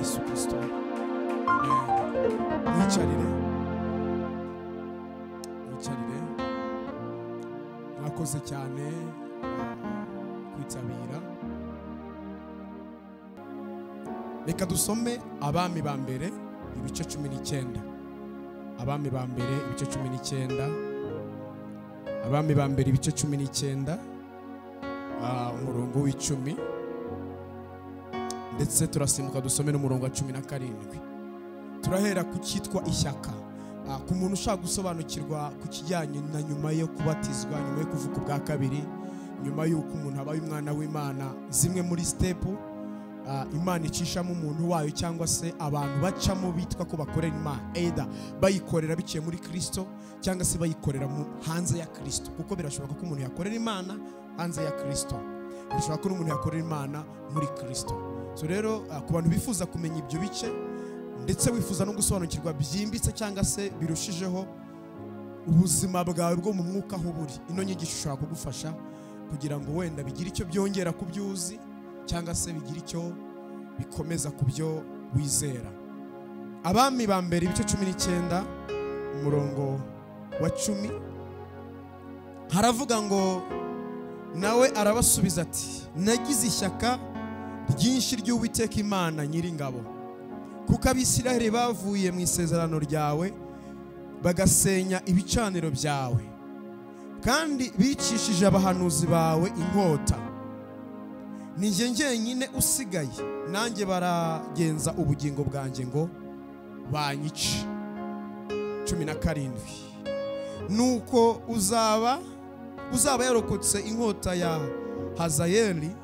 Yesu Kristo. Amen. Mwicarire, mwicarire. Mwakoze cyane kwitabira. Reka dusome Abami ba mbere ibice 19. Abami ba mbere ibice 19. Abami ba mbere ibice 19, umurongo w'icumi, ndetse turasimbuka dusome n'umurongo wa 17. Turahera ku cyitwa ishyaka. Ku muntu ushaka gusobanukirwa ku kijyanye na nyuma yo kubatizwa, nyuma yo kuvuka ubwa kabiri, nyuma y'uko umuntu abaye umwana w'Imana, zimwe muri step Imana icishamo umuntu wayo cyangwa se abantu bacamo bitwa ko bakorera Imana, either bayikorera biciye muri Kristo cyangwa se bayikorera hanze ya Kristo, kuko birashoboka ko umuntu yakorera Imana hanze ya Kristo, birashoboka ko umuntu yakorera Imana muri Kristo. So rero ku bantu bifuza kumenya ibyo bice ndetse wifuza no gusobanukirwa byimbitse cyangwa se birushijeho ubuzima bwawe bwo mu mwuka aho buri, ino nyigisho ishobora kugufasha kugira ngo wenda bigire icyo byongera ku byo uzi cyangwa se bigira icyo bikomeza ku byo wizera. Abami ba mbere ibice 19 umurongo wa 10 haravuga ngo, nawe arabasubiza ati, nagize ishyaka ryinshi ry'Uwiteka Imana nyiringabo, kuko Abisirayeli bavuye mu isezerano ryawe bagasenya ibicaniro byawe, kandi bicishije abahanuzi bawe inkota. Ni njye njyenyine usigaye, nanjye baragenza ubugingo bwanjye ngo banyice. 17 Nuko uzaba yarokotse inkota ya Hazayeli,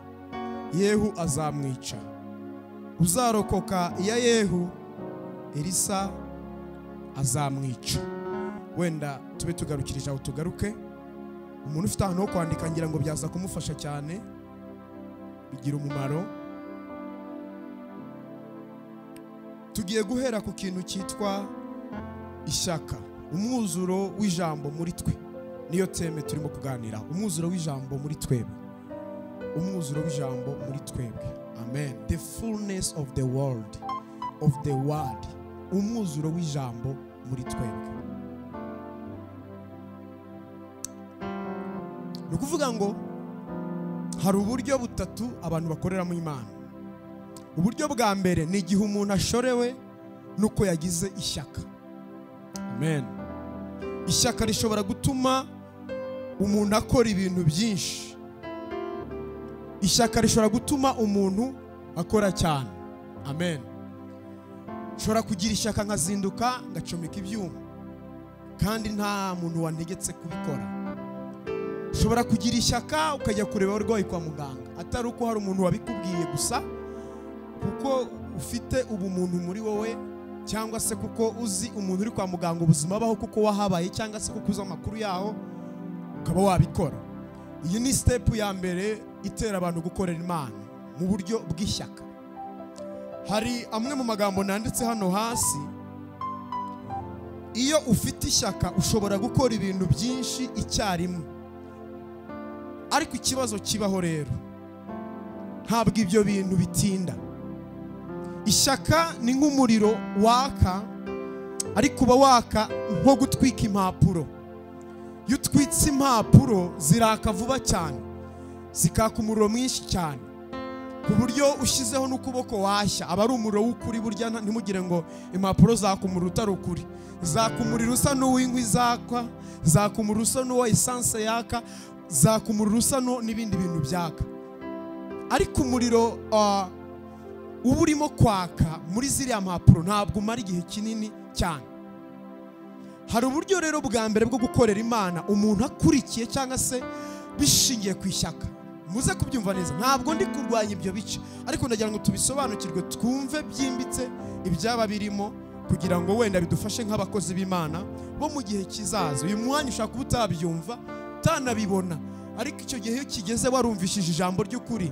Yehu azamwica. Uzarokoka iya Yehu, Elisa azamwica. Wenda tube tugarukirije aho, tugaruke. Umuntu ufite ahantu ho kwandika ngira ngo byaza kumufasha cyane, bigira umumaro. Tugiye guhera ku kintu cyitwa ishyaka, umwuzuro w'ijambo muri twe. Niyo teme turimo kuganira, umwuzuro w'ijambo muri twebwe, umwuzuro w'ijambo muri twebwe. Amen. The fullness of the world, of the word, umwuzuro w'ijambo muri twebwe. Ni ukuvuga ngo hari uburyo butatu abantu bakoreramo Imana. Uburyo bwa mbere ni igihe umuntu ashorewe nuko yagize ishyaka. Amen. Ishyaka rishobora gutuma umuntu akora ibintu byinshi. Ishyaka rishobora gutuma umuntu akora cyane. Amen. Nshobora kugira ishyaka nkazinduka ngacomeka ibyuma, kandi nta muntu wantegetse kubikora. Ushobora kugira ishyaka ukajya kureba abarwayi kwa muganga, atari uko hari umuntu wabikubwiye gusa, kuko ufite ubumuntu muri wowe, cyangwa se kuko uzi umuntu uri kwa muganga ubuzima abaho, kuko wahabaye, cyangwa se kuko uzi amakuru yaho, ukaba wabikora. Iyi ni step ya mbere itera abantu gukorera Imana mu buryo bw'ishyaka. Hari amwe mu magambo nanditse hano hasi. Iyo ufite ishyaka ushobora gukora ibintu byinshi icyarimwe. Ariko ikibazo kibaho rero, ntabwo ibyo bintu bitinda. Ishyaka ni nk'umuriro waka, ariko uba waka nko gutwika impapuro. Iyo utwitse impapuro ziraka vuba cyane, zikaka umuriro mwinshi cyane, ku buryo ushyizeho n'ukuboko washya. Aba ari umuriro w'ukuri burya, ntimugire ngo impapuro zaka umuriro utari ukuri. Zaka umuriro usa n'uw'inkwi zaka, zaka umuriro usa n'uwa esanse yaka, zaka umuriro usa n'ibindi bintu byaka. Ariko umuriro uba urimo kwaka muri ziriya mpapuro ntabwo umara igihe kinini cyane. Hari uburyo rero bwa mbere bwo gukorera Imana umuntu akurikiye cyangwa se bishingiye ku ishyaka. Muze kubyumva neza, ntabwo ndi kurwanya ibyo bice, ariko ndagira ngo tubisobanukirwe, twumve byimbitse ibyaba birimo, kugira ngo wenda bidufashe nk'abakozi b'Imana bo mu gihe kizaza. Uyu mwanya ushaka kuba utabyumva, utanabibona, ariko icyo gihe iyo kigeze warumvishije ijambo ry'ukuri,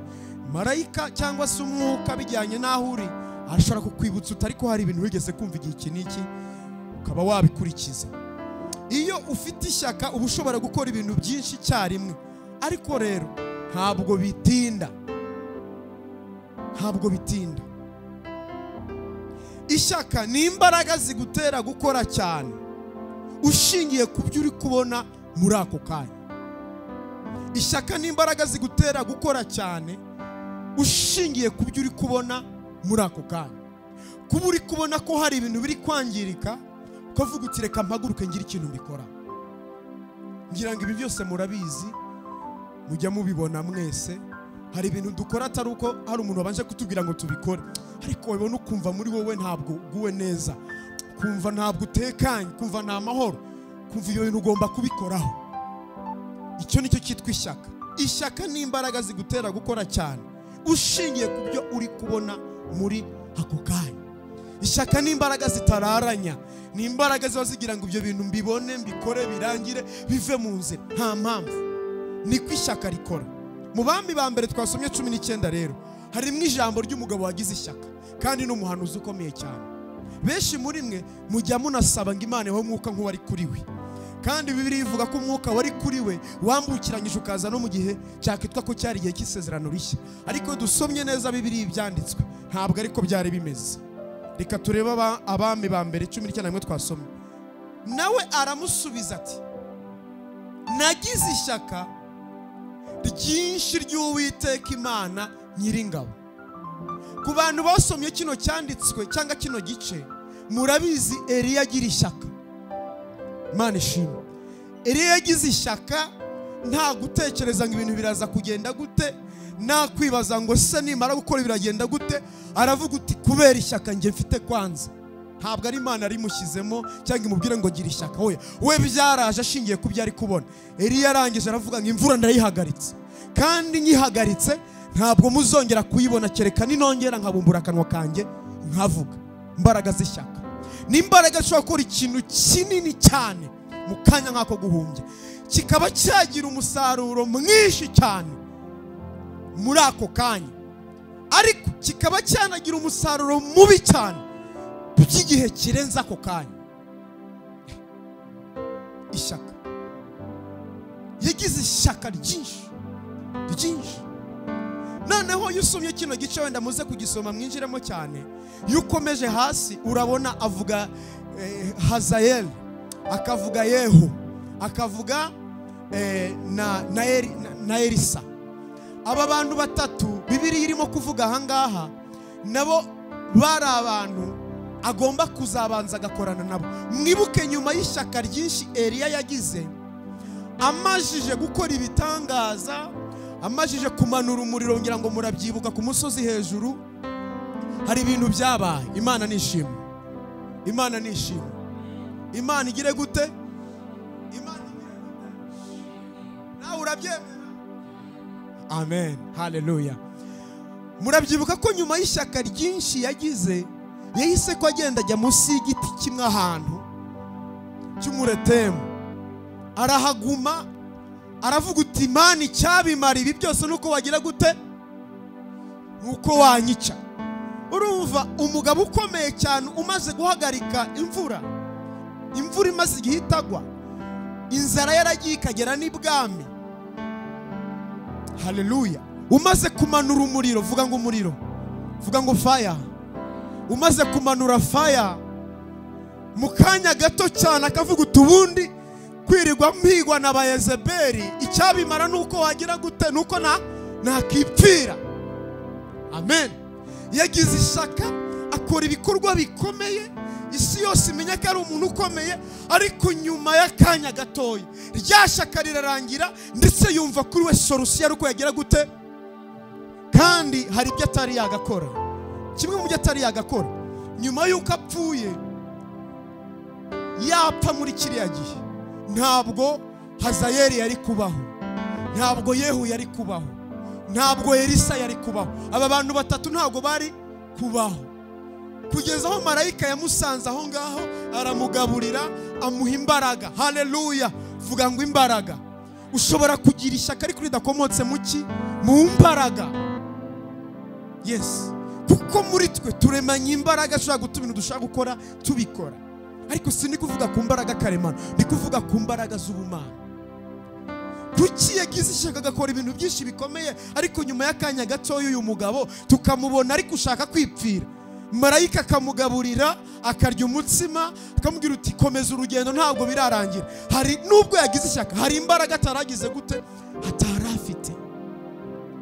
marayika cyangwa se umwuka bijyanye n'aho uri arashobora kukwibutsa utari ko hari ibintu wigeze kumva igihe iki n'iki, ukaba wabikurikiza. Iyo ufite ishyaka uba ushobora gukora ibintu byinshi icyarimwe, ariko rero ntabwo bitinda, ntabwo bitinda. Ishyaka ni imbaraga zigutera gukora cyane ushingiye ku byo uri kubona muri ako kanya. Ishyaka ni imbaraga zigutera gukora cyane ushingiye ku byo uri kubona muri ako kanya. Kuba uri kubona ko hari ibintu biri kwangirika, ukavuga uti reka mpaguruke ngire ikintu mbikora. Ngira ngo ibi byose murabizi, mujya mubibona mwese. Hari ibintu dukora atari uko hari umuntu wabanje kutubwira ngo tubikore, ariko wabibona ukumva muri wowe ntabwo uguwe neza, kumva ntabwo utekanye, kumva nta mahoro, kumva ibyo bintu ugomba kubikoraho. Icyo nicyo cyitwa ishyaka. Ishyaka ni imbaraga zigutera gukora cyane ushingiye ku byo uri kubona muri ako kanya. Ishyaka ni imbaraga zitararanya, ni imbaraga ziba zigira ngo ibyo bintu mbibone, mbikore, birangire, bive mu nzira, nta mpamvu. Niko ishyaka rikora. Mu bami ba mbere twasomye 19 rero harimo ijambo ry'umugabo wagize ishyaka kandi n'umuhanuzi ukomeye cyane. Benshi muri mwe mujya munasaba ngo Imana ibahe umwuka nk'uwari kuri we, kandi Bibiliya ivuga ko umwuka wari kuri we wambukiranyije ukaza no mu gihe cyakitwa ko cyari igihe cy'isezerano rishya. Ariko dusomye neza Bibiliya ibyanditswe ntabwo ariko byari bimeze. Reka turebe abami ba mbere 19 rimwe twasomye. Nawe aramusubiza ati nagize ishyaka ryinshi ry'Uwiteka Imana Nyiringabo. Ku bantu basomye kino cyanditswe cyangwa kino gice, murabizi Eliya agira ishyaka. Imana ishimwe. Eliya yagize ishyaka nta gutekereza ngo ibintu biraza kugenda gute, nta kwibaza ngo se nimara gukora biragenda gute. Aravuga uti kubera ishyaka njye mfite kwanza. Ntabwo ari Imana rimushyizemo cyangwa imubwire ngo gira ishyaka, oya, we byaraje ashingiye ku byo ari kubona. Eliya arangije aravuga ngo imvura ndayihagaritse, kandi nyihagaritse ntabwo muzongera kuyibona kereka ninongera nkabumbura akanwa kanjye nkavuga. Imbaraga z'ishyaka ni imbaraga zishobora gukora ikintu kinini cyane mu kanya nk'ako guhumbya, kikaba cyagira umusaruro mwinshi cyane muri ako kanya, ariko kikaba cyanagira umusaruro mubi cyane by'igihe kirenze ako kanya. Ishyaka, yagize ishyaka ryinshi ryinshi. Noneho iyo usomye kino gice, wenda muze kugisoma mwinjiremo cyane, iyo ukomeje hasi urabona avuga Hazayeli, akavuga Yehu, akavuga na Elisa. Aba bantu batatu Bibiliya irimo kuvuga ahangaha nabo bari abantu agomba kuzabanza agakorana nabo. Mwibuke nyuma y'ishyaka ryinshi Eliya yagize, amajije gukora ibitangaza, amajije kumanura umuriro, ngira ngo murabyibuka ku musozi hejuru, hari ibintu byabaye. Imana nishimwe, Imana nishimwe. Imana igire gute? Imana igire gute? Nawe urabyemera? Amen, haleluya. Murabyibuka ko nyuma y'ishyaka ryinshi yagize, yahise ko agenda ajya munsi y'igiti kimwe ahantu cy'umuretemu, arahaguma, aravuga uti Imana icyabimara ibi byose nuko wagira gute, nuko wanyica. Urumva umugabo ukomeye cyane umaze guhagarika imvura, imvura imaze igihe itagwa, inzara yaragiye ikagera n'ibwami. Haleluya. Umaze kumanura umuriro, vuga ngo umuriro, vuga ngo fire. Umaze kumanura fire mu kanya gato cyane akavuga uti ubundi kwirirwa mpigwa na ba Yezebeli icyabimara nuko wagira gute, nuko nakipfira. Amen. Yagize ishyaka akora ibikorwa bikomeye, isi yose imenya ko ari umuntu ukomeye, ariko nyuma y'akanya gatoya rya shyaka rirarangira, ndetse yumva kuri we solution ari uko yagira gute, kandi hari ibyo atari yagakora. Kimwe mu byo atari yagakora, nyuma y'uko apfuye, yapfa muri kiriya gihe, ntabwo Hazayeli yari kubaho, ntabwo Yehu yari kubaho, ntabwo Elisa yari kubaho. Aba bantu batatu ntabwo bari kubaho, kugeza aho marayika yamusanze aho ngaho aramugaburira, amuha imbaraga. Haleluya. Vuga ngo imbaraga. Ushobora kugira ishyaka ariko ridakomotse mu ki? Mu mbaraga. Yes, kuko muri twe turemanye imbaraga ashobora gutuma ibintu dushaka gukora tubikora. Ariko si kuvuga ku mbaraga karemano, ni kuvuga ku mbaraga z'ubumana. Kuki yagize ishyaka agakora ibintu byinshi bikomeye, ariko nyuma y'akanya gatoya uyu mugabo tukamubona ariko ushaka kwipfira? Marayika akamugaburira akarya umutsima, akamubwira uti komeza urugendo ntabwo birarangira. Hari nubwo yagize ishyaka, hari imbaraga ataragize gute, atarafite.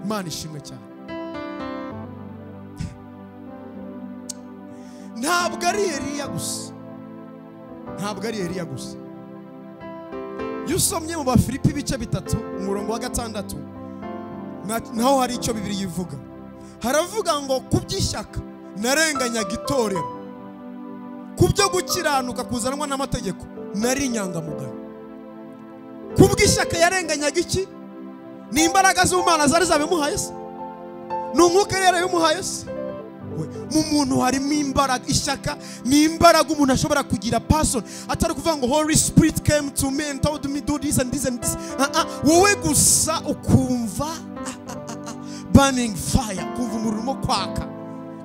Imana ishimwe cyane. Ntabwo ari Eliya gusa, ntabwo ari Eliya gusa. Iyo usomye mu Bafilipi ibice 3 umurongo wa 6, naho hari icyo Bibiliya ivuga. Haravuga ngo kuby'ishyaka narenganyaga itorero, kubyo gukiranuka kuzanwa n'amategeko nari inyangamugayo. Kubw'ishyaka yarenganyaga iki? Ni imbaraga z'Imana zari zabimuhaye se? Ni umwuka yari yarabimuhaye se? Mu muntu harimo imbaraga. Ishyaka ni imbaraga umuntu ashobora kugira person, atari kuvuga ngo Holy Spirit came to me and told me do this and this and this. Wowe gusa ukumva burning fire, kumva umuriro urimo kwaka,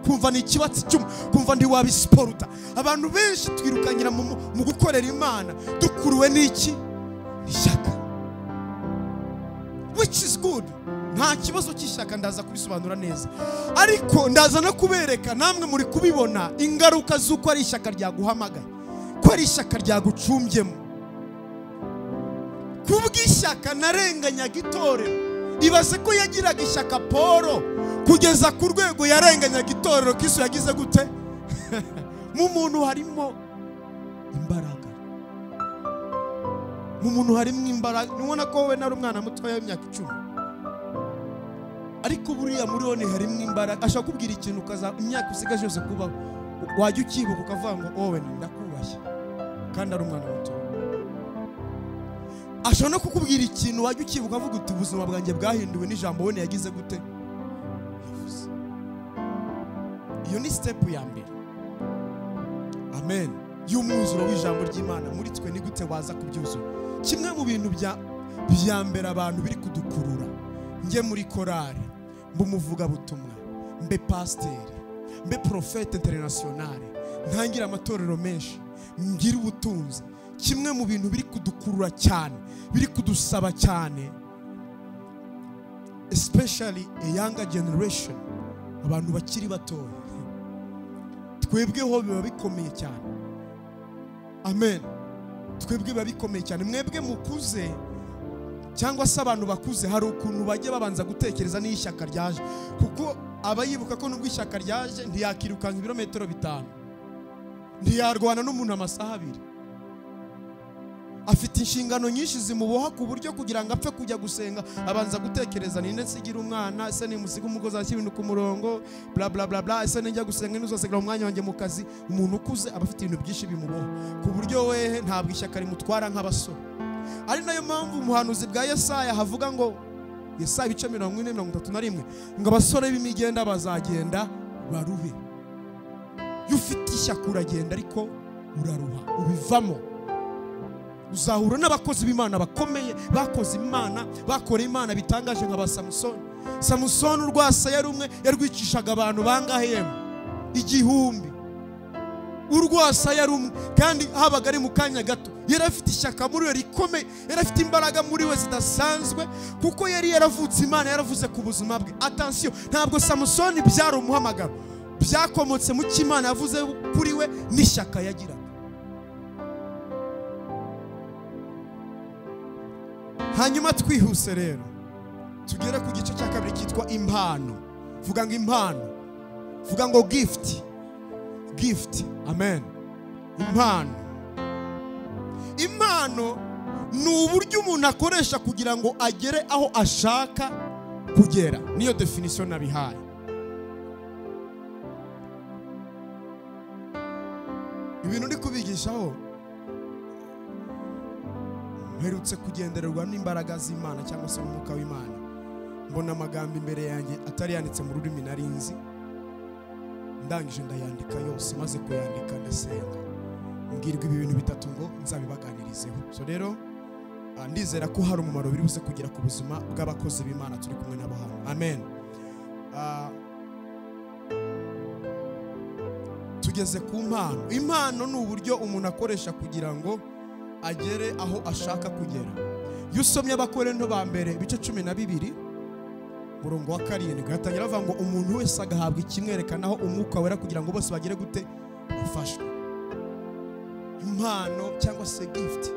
kumva ni ikibatsi cyuma, kumva ndi wabisiporuta. Abantu benshi twirukanyira mu gukorera Imana dukuruwe n'iki? Ishyaka, which is good. Nta kibazo cy'ishyaka, ndaza kubisobanura neza, ariko ndaza no kubereka namwe muri kubibona ingaruka z'uko ari ishyaka ryaguhamagaye, ko ari ishyaka ryagucumbyemo. Kubw'ishyaka narenganyaga itorero. Ibaze ko yagiraga ishyaka Paul kugeza ku rwego yarenganyaga itorero. Kristo yagize gute? Mu muntu harimo imbaraga, mu muntu harimo imbaraga. Nubona ko wowe nari umwana mutoya w'imyaka 10, ariko buriya muri one harimo imbaraga. Ashaka kubwira ikintu ukaza imyaka usigaje yose kubaho wajya ukibuka ukavuga ngo wowe ndakubashye, kandi ari umwana muto. Ashobora no kukubwira ikintu wajya ukibuka avuga uti ubuzima bwanjye bwahinduwe n'ijambo we yagize gute, yavuze. Iyo ni step ya mbere, amen, y'umwuzuro w'ijambo ry'Imana muri twe. Ni gute waza kubyuzura? Kimwe mu bintu bya mbere abantu biri kudukurura, njye muri korari, mbe umuvugabutumwa, mbe pasiteri, mbe profete internationale, ntangira amatorero menshi, ngire ubutunzi. Kimwe mu bintu biri kudukurura cyane, biri kudusaba cyane, especially a younger generation, abantu bakiri batoya, twebweho biba bikomeye cyane. Amen. Twebwe biba bikomeye cyane. Mwebwe mukuze cyangwa se abantu bakuze, hari ukuntu bajye babanza gutekereza n'ishyaka ryaje, kuko abayibuka ko nubwo ishyaka ryaje ntiyakirukanka ibirometero 5, ntiyarwana n'umuntu amasaha 2. Afite inshingano nyinshi zimuboha ku buryo kugira ngo apfe kujya gusenga abanza gutekereza ninde nsigira umwana, ese nimusiga umugozi ashyira ibintu ku murongo, bla bla bla bla, ese ninjya gusenga ntuzasigara umwanya wanjye mu kazi. Umuntu ukuze aba afite ibintu byinshi bimuboha ku buryo wehe ntabwo ishyaka rimutwara nk'abasore. Ari nayo mpamvu umuhanuzi bwa Yesaya havuga ngo Yesaya ibice 40:31 ngo abasore b'imigenda bazagenda baruhe. Iyo ufite ishyaka uragenda, ariko uraruha, ubivamo. Uzahura n'abakozi b'Imana bakomeye, bakoze Imana, bakora Imana bitangaje nka ba Samusoni. Samusoni urwasa yari umwe yarwicishaga abantu bangahe yemwe? 1000. Urwasa yari umwe, kandi habaga ari mu kanya gato. Yari afite ishyaka muri we rikomeye, yari afite imbaraga muri we zidasanzwe, kuko yari yaravutse Imana yaravuze ku buzima bwe. Attention, ntabwo Samusoni byari umuhamagaro, byakomotse mu cy'Imana yavuze kuri we n'ishyaka yagiraga. Hanyuma twihuse rero tugere ku gice cya kabiri cyitwa impano. Vuga ngo impano, vuga ngo gift, gift. Amen. Impano. Impano ni uburyo umuntu akoresha kugira ngo agere aho ashaka kugera. Niyo definition nabihaye. Ibintu ndi kubigishaho mperutse kugendererwa n'imbaraga z'Imana cyangwa se umwuka w'Imana, mbona amagambo imbere yanjye atari yanditse mu rurimi narinzi, ndangije ndayandika yose. Maze kuyandika ndasenga, mbwirwa ibi bintu 3 ngo nzabibaganirizeho. So rero ndizera ko hari umumaro biri buze kugira ku buzima bw'abakozi b'Imana turi kumwe nabo hano. Amen. Tugeze ku mpano. Impano ni uburyo umuntu akoresha kugira ngo agere aho ashaka kugera. Iyo usomye Abakorinto ba mbere ibice 12 murongo wa 7 hatangira avuga ngo umuntu wese agahabwa ikimwerekanaho umwuka wera kugira ngo bose bagere gute bafashwe. Impano cyangwa se gift,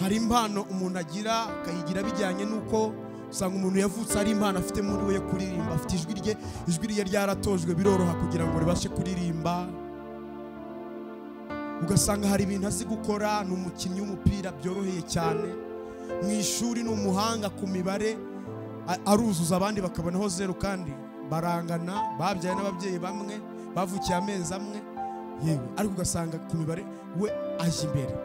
hari impano umuntu agira akayigira bijyanye nuko usanga umuntu yavutse ari impano afite muri we yo kuririmba, afite ijwi rye ryaratojwe biroroha kugira ngo ribashe kuririmba. Ugasanga hari ibintu azi gukora, ni umukinnyi w'umupira byoroheye cyane, mu ishuri ni umuhanga ku mibare, aruzuza abandi bakabonaho 0 kandi barangana, babyaye n'ababyeyi bamwe, bavukiye amezi amwe, yewe ariko ugasanga ku mibare we aje imbere.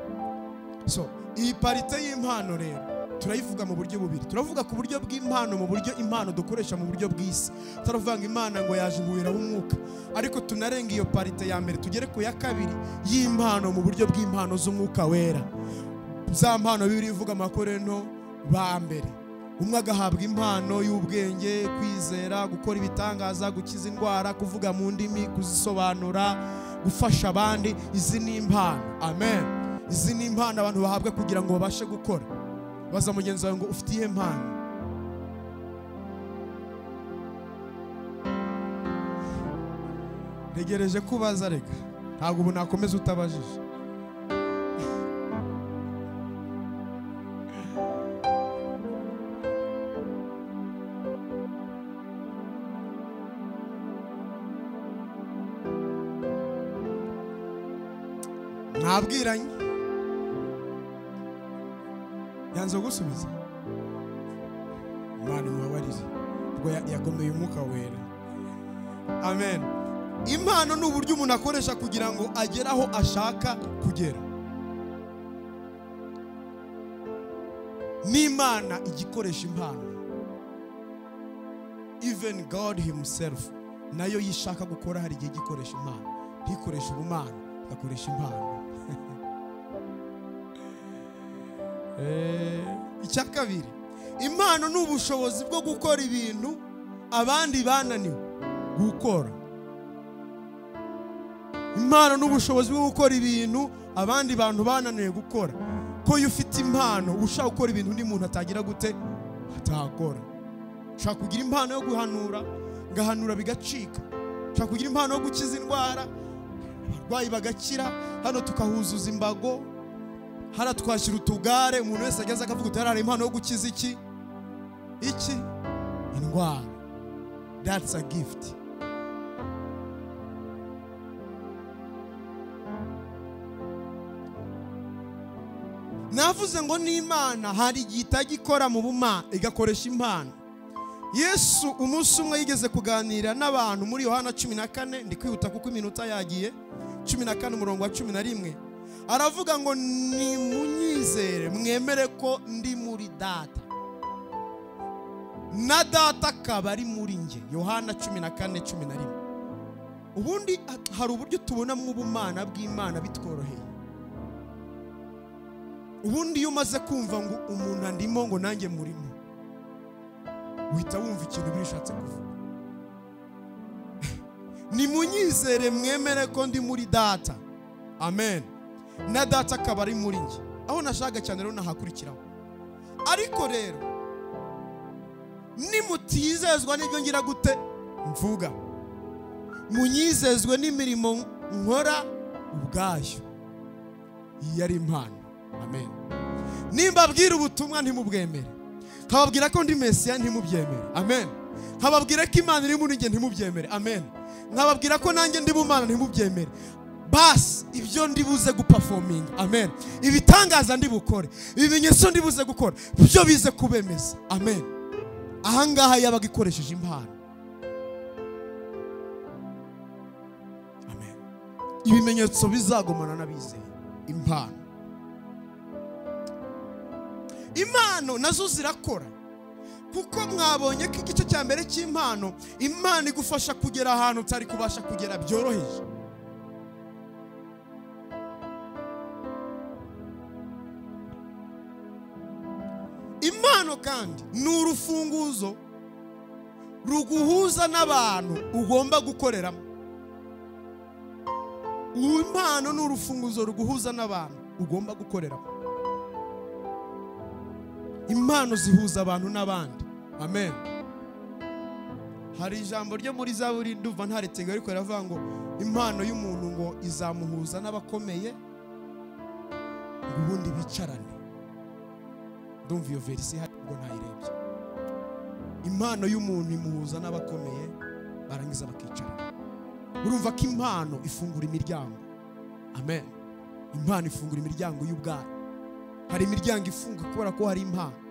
So iyi parite y'impano rero turayivuga mu buryo bubiri. Turavuga ku buryo bw'impano, mu buryo impano dukoresha mu buryo bw'isi, turavuga ngo Imana ngo yaje ihuhera w'umwuka, ariko tunarenga iyo parite ya mbere tugere ku ya kabiri y'impano mu buryo bw'impano z'umwuka wera. Za mpano Bibiliya ivuga Amakorento ba mbere, umwe agahabwa impano y'ubwenge, kwizera, gukora ibitangaza, gukiza indwara, kuvuga mu ndimi, kuzisobanura, gufasha abandi. Izi ni impano. Amen. Izi ni impano abantu bahabwa kugira ngo babashe gukora. Baza mugenzi wawe ngo ufite iyihe mpano? Ntegereje kubaza, reka ntabwo ubu nakomeza utabajije. Mwabwiranye yanze gusubiza. Imana imubabarire ubwo yagomeye umwuka wera. Amen. Impano ni uburyo umuntu akoresha kugira ngo agere aho ashaka kugera. N'Imana igikoresha impano. Even God himself nayo yishaka gukora hari igihe igikoresha impano, ntikoresha ubumana, igakoresha impano. Icya kabiri, impano ni ubushobozi bwo gukora ibintu abandi bananiwe gukora. Impano ni ubushobozi bwo gukora ibintu abandi bantu bananiwe gukora. Ko iyo ufite impano ushaka gukora ibintu undi muntu atagira gute atakora. Ushaka kugira impano yo guhanura, ngahanura bigacika. Ushaka kugira impano yo gukiza indwara, abarwayi bagakira. Hano tukahuzuza imbago, hara twashyira utugare, umuntu wese ageze akavuga uti hari impano yo gukiza iki indwara. That's a gift. Navuze ngo n'Imana hari igihe itagikora mu bumana igakoresha impano. Yesu umunsi umwe yigeze kuganira n'abantu muri Yohana 14, ndi kwihuta kuko iminota yagiye, 14 umurongo wa 11, aravuga ngo nimunyizere mwemere ko ndi muri data na data akaba ari muri nge. Yohana 14:11. Ubundi hari uburyo tubonamo ubumana bw'Imana bitworoheye. Ubundi iyo umaze kumva ngo umuntu andimo ngo nanjye murimo, uhita wumva ikintu bishatse kuvuga. Nimunyizere mwemere ko ndi muri data. Amen. Na data akaba ari muri nge. Aho nashaka cyane rero nahakurikiraho. Ariko rero nimutizezwa n'ibyo ngira gute mvuga, munyizezwe n'imirimo nkora ubwayo. Iyi ari impano. Amen. Nimbabwira ubutumwa ntimubwemere, nkababwira ko ndi Mesiya ntimubyemere. Amen. Nkababwira ko Imana iri muri nge ntimubyemere. Amen. Nkababwira ko nanjye ndi bumana ntimubyemere. Bas ibyo ndibuze guperforminga. Amen. Ibitangaza ndibukore, ibimenyetso ndibuze gukora, byo bize kubemeza. Amen. Ahangaha yabaga ikoresheje impano. Amen. Ibimenyetso bizagomana n'abizeye impano. Impano nazo zirakora, kuko mwabonye ko igice cya mbere cy'impano, Imana igufasha kugera ahantu utari kubasha kugera byoroheje. Impano kandi ni urufunguzo ruguhuza n'abantu ugomba gukoreramo. Impano ni urufunguzo ruguhuza n'abantu ugomba gukoreramo. Impano zihuza abantu n'abandi. Amen. Hari ijambo ryo muri Zaburi ndumva ntaritega, ariko riravuga ngo impano y'umuntu ngo izamuhuza n'abakomeye, ngo ubundi bicarane. Ndumva iyo verisi hari ubwo ntayirebye. Impano y'umuntu imuhuza n'abakomeye, barangiza bakicarana. Urumva ko impano ifungura imiryango. Amen. Impano ifungura imiryango y'ubwayo. Hari imiryango ifunga kubera ko hari impano.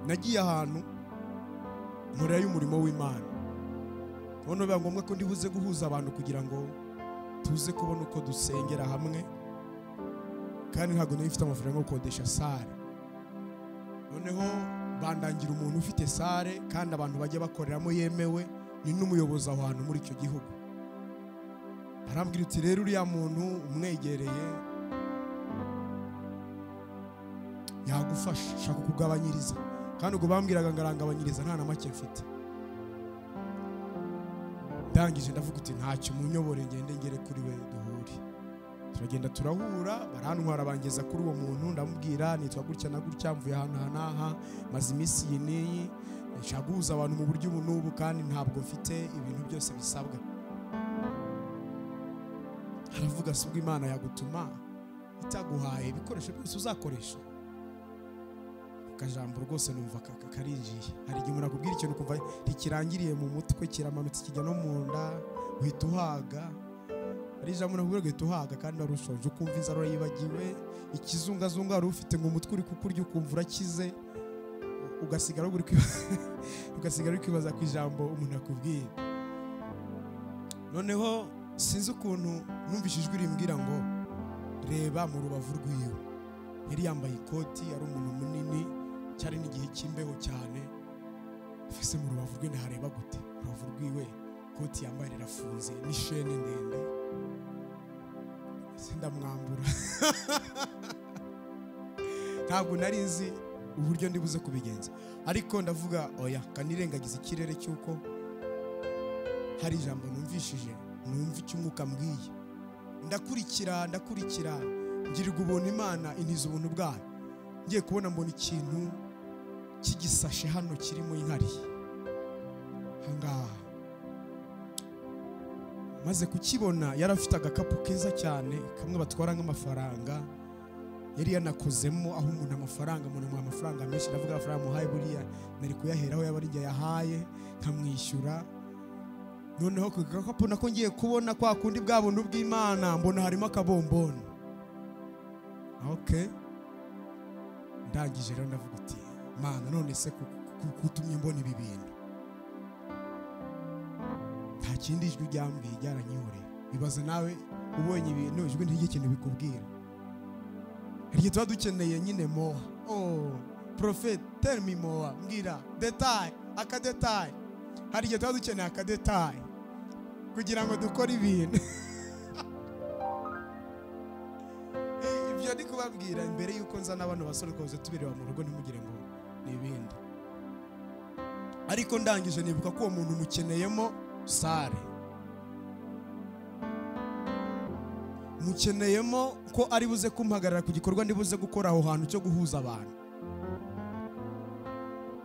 Nagiye ahantu nkorera y'umurimo w'Imana, none biba ngombwa ko ndibuze guhuza abantu kugira ngo tuze kubona uko dusengera hamwe, kandi ntabwo nari mfite amafaranga yo gukodesha sare. Noneho bandangira umuntu ufite sare kandi abantu bajya bakoreramo yemewe, ni n'umuyobozi aho hantu muri icyo gihugu. Arambwira uti rero uriya muntu umwegereye yagufasha, shaka kugabanyiriza. Kandi ubwo bambwiraga ngarangabanyiriza nta na make mfite. Ndangije ndavuga uti ntacyo, munyobore ngende ngere kuri we duhure. Turagenda turahura, barantwara bangeza kuri uwo muntu, ndamubwira nitwa gutya na gutya, mvuye ahantu aha n'aha, maze iminsi iyi n'iyi, nshaka guhuza abantu mu buryo ubu n'ubu, kandi ntabwo mfite ibintu byose bisabwa. Aravuga se ubwo Imana yagutuma itaguhaye ibikoresho byose uzakoresha? Akajambo rwose numva karinjiye. Hari igihe umuntu akubwira ikintu ukumva ntikirangiriye mu mutwe, kiramanutse kijya no mu nda, uhita uhaga. Hari ijambo nakubwira ugahita uhaga kandi wari ushonje, ukumva inzara urayibagiwe, ikizungazunga wari ufite ngo umutwe uri kukurya ukumva urakize, ugasigara uri kwibaza ku ijambo umuntu akubwiye. Noneho sinzi ukuntu numvise ijwi rimbwira ngo reba mu rubavu rwiwe. Yari yambaye ikoti, ari umuntu munini, cyari n'igihe cy'imbeho cyane. Ese mu rubavu rwe ntareba gute? Rubavu rwiwe ikoti yambaye rirafunze n'ishene ndende. Ese ndamwambura. Ntabwo nari nzi uburyo ndibuze kubigenza, ariko ndavuga oya, kanirengagiza ikirere cy'uko hari ijambo numvishije, numva icyo umwuka mbwiye. Ndakurikira ngirirwa ubuntu Imana intiza ubuntu bwayo. Ngiye kubona mbona ikintu cy'igisashe hano kirimo inkari ahangaha. Maze kukibona, yari afite agakapu keza cyane kamwe batwara nk'amafaranga, yari yanakozemo aho umuntu amafaranga, umuntu amuha amafaranga menshi. Ndavuga amafaranga muhaye buriya nari kuyaheraho, yaba ari njye yahaye nkamwishyura. Noneho ku gakapu nako ngiye kubona kwa kundi bwa buntu bw'Imana, mbona harimo akabomboni. Okay, ndangije rero ndavuga uti Mana, none se kutumye mbona ibi bintu? Nta kindi ijwi ryambwiye, ryaranyihoreye. Ibaze nawe ubonye ibintu ijwi ntiryo ikintu bikubwira. Hari tuba dukeneye nyine moha. Oh prophet, tell me more, mbwira detail, akadetail. Hari igihe tuba dukeneye akadetail kugira ngo dukore ibintu. Ibyo ndi kubabwira mbere yuko nza n'abantu basore twahoze tubireba mu rugo, ntimugire ngo ni ibindi. Ariko ndangije nibuka ko uwo muntu mukeneyemo sare, mukeneyemo ko ari buze kumpagarara ku gikorwa ndi buze gukora aho hantu cyo guhuza abantu.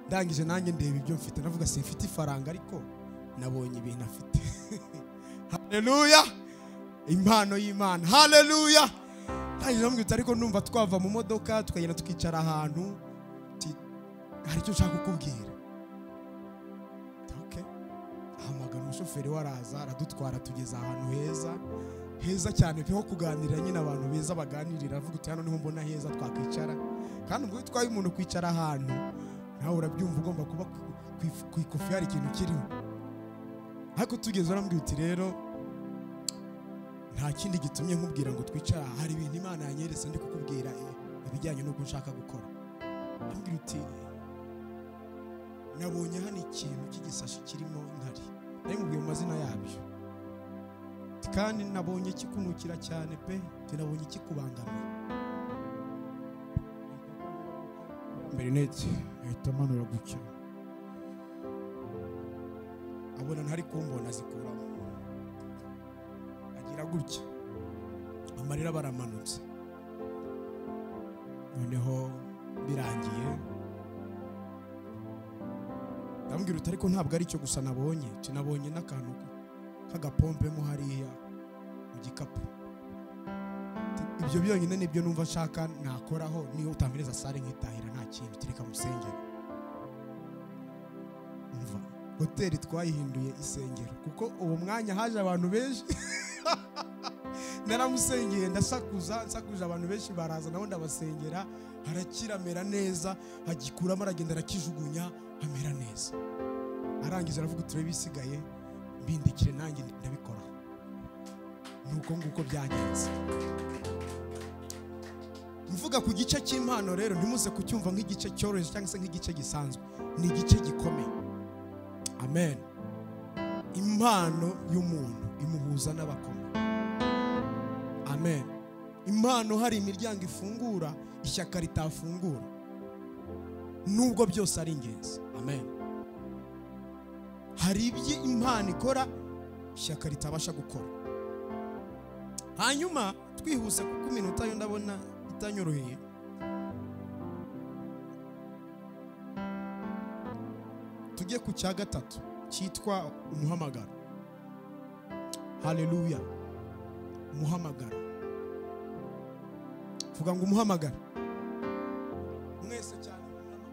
Ndangije nanjye ndeba ibyo mfite, ndavuga simfite ifaranga ariko nabonye ibintu afite. Haleluya, impano y'Imana. Haleluya. Ndangije ndamubwira ariko numva twava mu modoka tukagenda tukicara ahantu, hari icyo nshaka kukubwira. Okay, ahamagara umushoferi waraza aradutwara tugeza ahantu heza heza cyane pe, ho kuganirira nyine abantu beza baganirira. Avuga uti hano niho mbona heza twakwicara. Kandi ubwo utwaye umuntu kwicara ahantu nawe urabyumva ugomba kuba ku ikofi hari ikintu kiriho. Ariko tugeze arambwira uti rero nta kindi gitumye nkubwira ngo twicara, hari ibintu Imana yanyeretse ndi kukubwira ibijyanye n'uko nshaka gukora. Arambwira uti nabonye hano ikintu cy'igisashi kirimo inkari, nari mubwiye mu mazina yabyo, kandi nabonye kikunukira cyane pe, nabonye kikubangamiye. Mberinete ahita amanura gutya, abona ntari kumbona azikuramo, agira gutya, amarira baramanutse. Noneho birangiye Ndamubwira uti ariko ntabwo ari cyo gusa nabonye, tinabonye n'akantu k'agapompe mo hariya mu gikapu. Ibyo byonyine nibyo numva nshaka nakoraho, niyo utampereza sare nkitahira nta kintu, tireka musengero. Umva, hoteli twayihinduye isengero kuko uwo mwanya haje abantu benshi. Naramusengeye ndasakuza, nsakuje abantu benshi baraza nabo ndabasengera, harakira amera neza, agikuramo aragenda arakijugunya amera neza. Arangiza aravuga uti bisigaye mbindikire nanjye ndabikora. Nuko nguko byagenze. Mvuga ku gice cy'impano rero ntimuze kucyumva nk'igice cyoroheje cyangwa se nk'igice gisanzwe, ni igice gikomeye. Amen. Impano y'umuntu imuhuza n'abakomeye. Amen. Impano hari imiryango ifungura ishyaka ritafungura, nubwo byose ari ingenzi. Amen. Hari ibyo impano ikora ishyaka ritabasha gukora. Hanyuma twihuse kuko iminota yo ndabona itanyoroheye. Tujye ku cya gatatu cyitwa umuhamagaro. Haleluya. Umuhamagaro. Vuga ngo umuhamagaro. Mwese cyane umuhamagaro.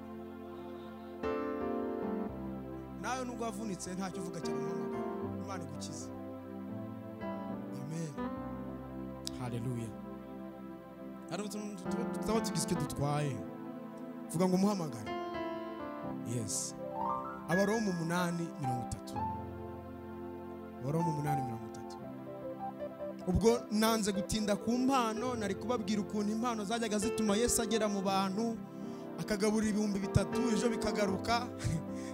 Nawe nubwo wavunitse ntacyo uvuga cyane umuhamagaro. Imana igukize. Amen. Haleluya. Hari utuntu tutaba tugize icyo dutwaye. Vuga ngo umuhamagaro. Yes. Abaroma 8:30. Abaroma 8:30. Ubwo nanze gutinda ku mpano, nari kubabwira ukuntu impano zajyaga zituma Yesu agera mu bantu akagaburira 3000 ejo bikagaruka,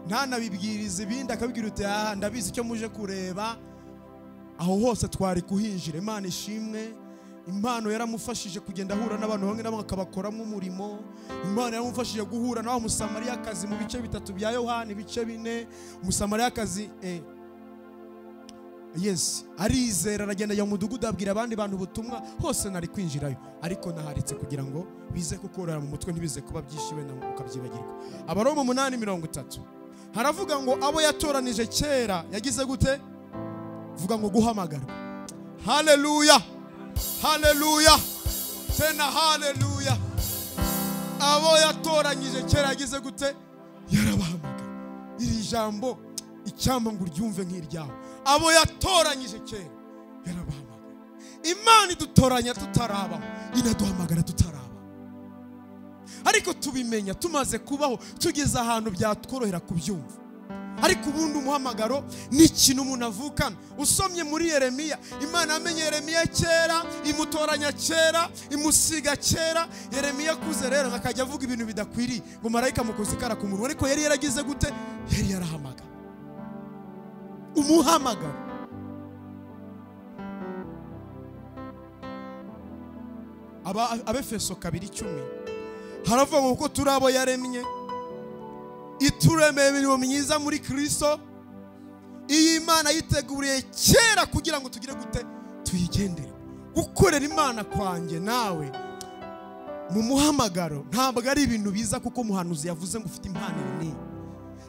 ntanabibwiriza ibindi akabibwira uti ah ndabizi icyo muje kureba. Aho hose twari kuhinjira. Imana ishimwe. Impano yaramufashije kugenda ahura n'abantu bamwe nabo akabakoramo umurimo. Imana yaramufashije guhura na wa Musamariyakazi mu bice 3 bya Yohana, ibice 4. Umusamariyakazi yes, arizera aragenda ajya mu mudugudu abwira abandi bantu ubutumwa. Hose nari kwinjirayo ariko naharitse kugira ngo bize kukorera mu mutwe ntibize kuba byinshi wenda ukabyibagirwa. Abaroma 8:30 haravuga ngo abo yatoranije kera yagize gute? Vuga ngo guhamagarwa. Haleluya. Haleluya. Tena haleluya. Abo yatoranyije kera yagize gute? Yarabahamagara. Iri jambo icyampa ngo uryumve nk'iryawe. Abo yatoranyije kera yarabahamagara. Imana idutoranya tutarabaho, inaduhamagara tutaraba. Ariko tubimenya tumaze kubaho, tugeze ahantu byatworohera kubyumva. Ariko ubundi umuhamagaro ni ikintu umuntu avukana. Usomye muri Yeremiya, Imana yamenye Yeremiya kera, imutoranya kera, imusiga kera. Yeremiya akuze rero akajya avuga ibintu bidakwiriye ngo marayika mukoze ikara ku munwa, ariko yari yaragize gute? Yari yarahamagara. Umuhamagaro. Abefeso 2:10 haravuga ngo kuko turi abo yaremye, ituremeye imirimo myiza muri Kristo, iyi Imana yiteguriye kera kugira ngo tugire gute? Tuyigendere. Gukorera Imana kwanjye nawe mu muhamagaro ntabwo ari ibintu biza kuko muhanuzi yavuze ngo ufite impano nini.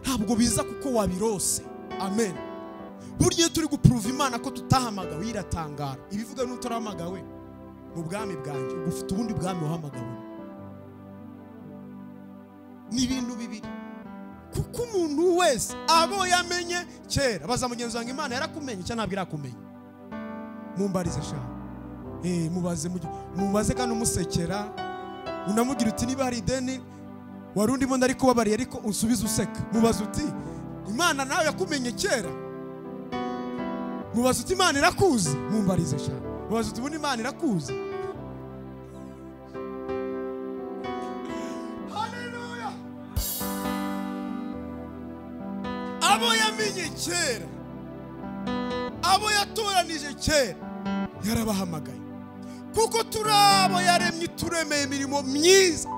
Ntabwo biza kuko wabirose. Amen. Burya turi guprove Imana ko tutahamagawe iratangara. Ibivuga n'utarahamagawe mu bwami bwanjye, ufite ubundi bwami wahamagawe. Ni ibintu bibiri. Kuko umuntu wese abo yamenye kera, baza mugenzi wanjye Imana yarakumenye cyangwa ntabwo irakumenye? Mumbarize sha. Mubaze, mubaze kandi umusekera, unamubwira uti niba hari ideni wari undimo ndari kubabariye ariko unsubize useka. Mubaze uti Imana nawe yakumenye kera. Mubaze uti Imana irakuzi. Mumbarize sha. Mubaze uti ubundi Imana irakuzi. Haleluya. Abo yamenye kera, abo yatoranije kera, yarabahamagaye. Kuko turabo yaremye turemeye imirimo myiza.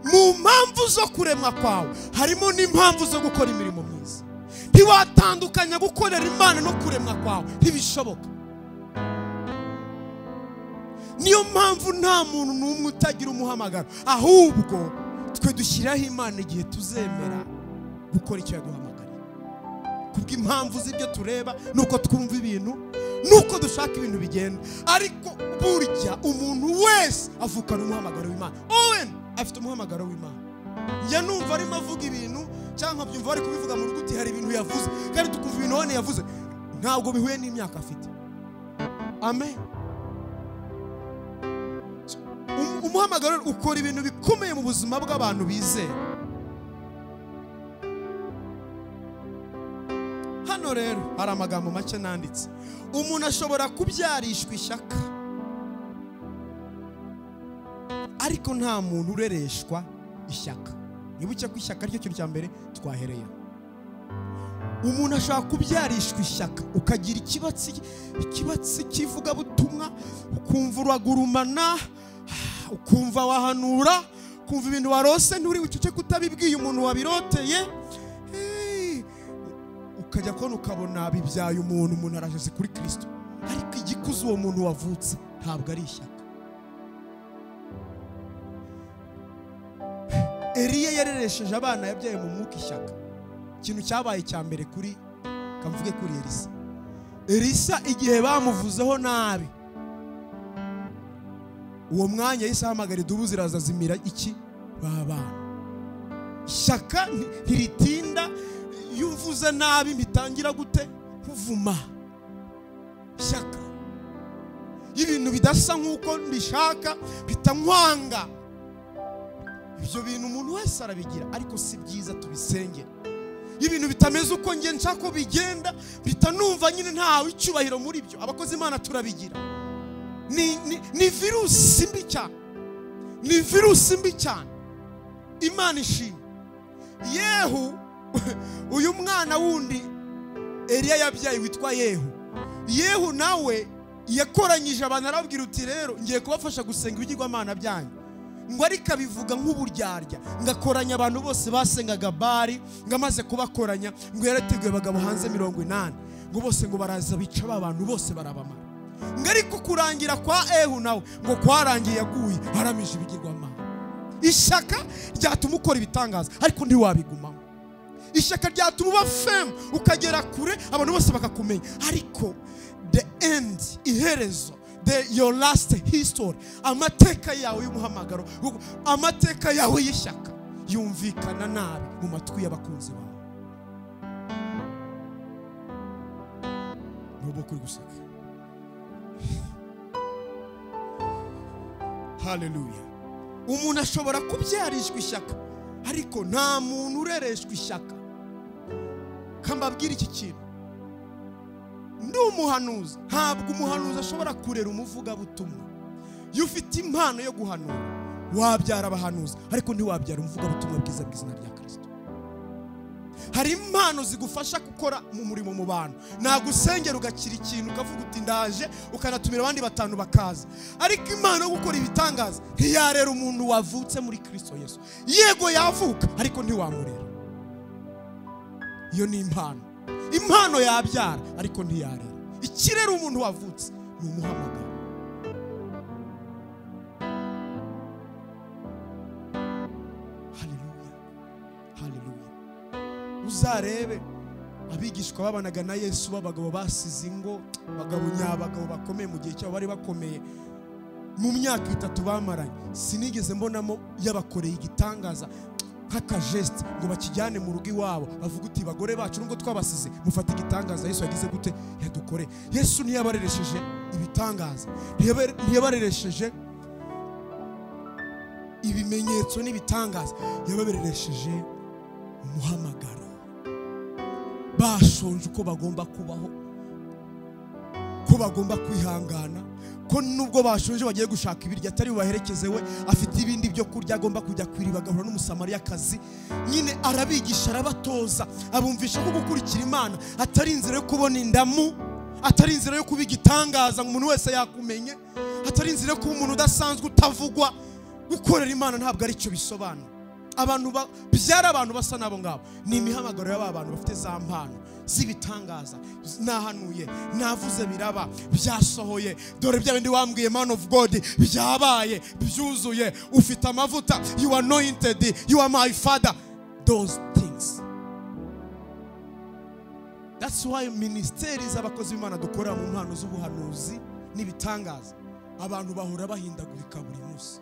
Mu mpamvu zo kuremwa kwawe harimo n'impamvu zo gukora imirimo myiza. Ntiwatandukanya gukorera Imana no kuremwa kwawe, ntibishoboka. Niyo mpamvu nta muntu n'umwe utagira umuhamagaro, ahubwo twe dushyiraho Imana igihe tuzemera gukora icyo yaduhamagariye. Kubw'impamvu z'ibyo tureba nuko twumva ibintu nuko dushaka ibintu bigenda. Ariko burya umuntu wese avukana umuhamagaro w'Imana. Owen afite umuhamagaro w'Imana. Njya numva arimo avuga ibintu cyangwa nkabyumva ari kubivuga mu ruguti, hari ibintu yavuze kandi tukumva ibintu Owen yavuze ntabwo bihuye n'imyaka afite. Amen. Umuhamagaro ukora ibintu bikomeye mu buzima bw'abantu bizera. Hano rero hari amagambo make nanditse. Umuntu ashobora kubyarishwa ishyaka, ariko nta muntu urereshwa ishyaka. Nibuke ko ishyaka ryo kintu cya mbere twahereye. Umuntu ashobora kubyarishwa ishyaka, ukagira ikibatsi kivuga butumwa, ukumva uragurumana, ukumva wahanura, ukumva ibintu warose nturi bucece kutabibwiye umuntu wabiroteye. Ukajya kona ukabona bibyaye umuntu arajeze kuri Kristo. Ariko igikuze uwo muntu wavutse ntabwo ari ishyaka. Eliya yareresheje abana yabyaye mu mwuka ishyaka. Ikintu cyabaye cya mbere kuri kamvuge kuri Elisa. Elisa igihe bamuvuzeho nabi, uwo mwanya yahise ahamagara idubu ziraza zimira iki babana. Ishyaka ntiritinda. Iyo umvuze nabi mbitangira gute kuvuma. Ishyaka ibintu bidasa nkuko mbishaka bitankwanga. Ibyo bintu umuntu wese arabigira, ariko si byiza tubisengera. Ibintu bitameze uko nge nshaka ko bigenda bitanumva nyine ntawe icyubahiro muri byo. Abakozi Imana turabigira. Ni virusi mbi cyane. Ni virusi mbi cyane. Imana ishimwe. Yehu uyu mwana wundi Eliya yabyaye witwa Yehu. Yehu nawe yakoranyije abantu arabwira uti rero ngiye kubafasha gusenga ibigirwamana byanyu. Ngo ariko abivuga nk'uburyarya, ngakoranya abantu bose basengaga Bali, ngamaze kubakoranya ngo yarateguye abagabo hanze 80, ngo bose ngo baraza bica abantu bose barabamara. Ngo ariko kurangira kwa Ehu nawe ngo kwarangiye yaguye aramije ibigirwamana. Ishyaka ryatuma ukora ibitangaza ariko ntiwabigumamo. Ishyaka ryatuma uba fame ukagera kure abantu bose bakakumenya, ariko the end, iherezo, your last history, amateka yawe y'umuhamagaro, amateka yawe y'ishyaka yumvikana nabi mu matwi y'abakunzi bawe. Nubo kuri guseka. Hallelujah. Umuntu ashobora kubyarishwa ishyaka, ariko nta muntu urereshwa ishyaka. Kambabwira iki kintu. Ndi umuhanuzi, ntabwo umuhanuzi ashobora kurera umuvugabutumwa. Iyo ufite impano yo guhanura wabyara abahanuzi, ariko ntiwabyara umuvugabutumwa bwiza bw'izina rya Kristo. Hari impano zigufasha gukora mu murimo mu bantu. Nagusengera ugakira ikintu ukavuga uti ndaje, ukanatumira abandi batanu bakaza. Ariko impano yo gukora ibitangaza ntiyarera umuntu wavutse muri Kristo Yesu. Yego yavuka, ariko ntiwamurera. Iyo ni impano. Impano yabyara ariko ntiyarera. Ikirera umuntu wavutse ni umuhamagaro. Haleluya, haleluya. Uzarebe abigishwa babanaga na Yesu b'abagabo basize ingo, abagabo nyabagabo bakomeye mu gihe cyabo bari bakomeye. Mu myaka 3 bamaranye sinigeze mbonamo yabakoreye igitangaza nk'akageste ngo bakijyane mu rugo iwabo bavuga uti bagore bacu nubwo twabasize mufate igitangaza Yesu yagize gute yadukore. Yesu ntiyabareresheje ibitangaza, ntiyabareresheje ibimenyetso n'ibitangaza, yabareresheje umuhamagaro. Bashonje uko bagomba kubaho, ko bagomba kwihangana, ko nubwo bashonje bagiye gushaka ibiryo atari bubaherekeze we afite ibindi byo kurya agomba kujya kwiriba agahura n'umusamariyakazi. Nyine arabigisha, arabatoza, abumvisha ko gukurikira Imana atari inzira yo kubona indamu, atari inzira yo kuba igitangaza ngo umuntu wese yakumenye, atari inzira yo kuba umuntu udasanzwe utavugwa. Gukorera Imana ntabwo ari cyo bisobanura. Abantu byara abantu basa nabo ngabo ni imihamagaro y'aba bantu bafite za mpano z'ibitangaza. Nahanuye, navuze biraba, byasohoye, dore bya bindi wambwiye man of God byabaye, byuzuye, ufite amavuta, you are anointed, you are my father. Those things. That's why ministeri z'abakozi b'Imana dukora mu mpano z'ubuhanuzi n'ibitangaza, abantu bahora bahindagurika buri munsi,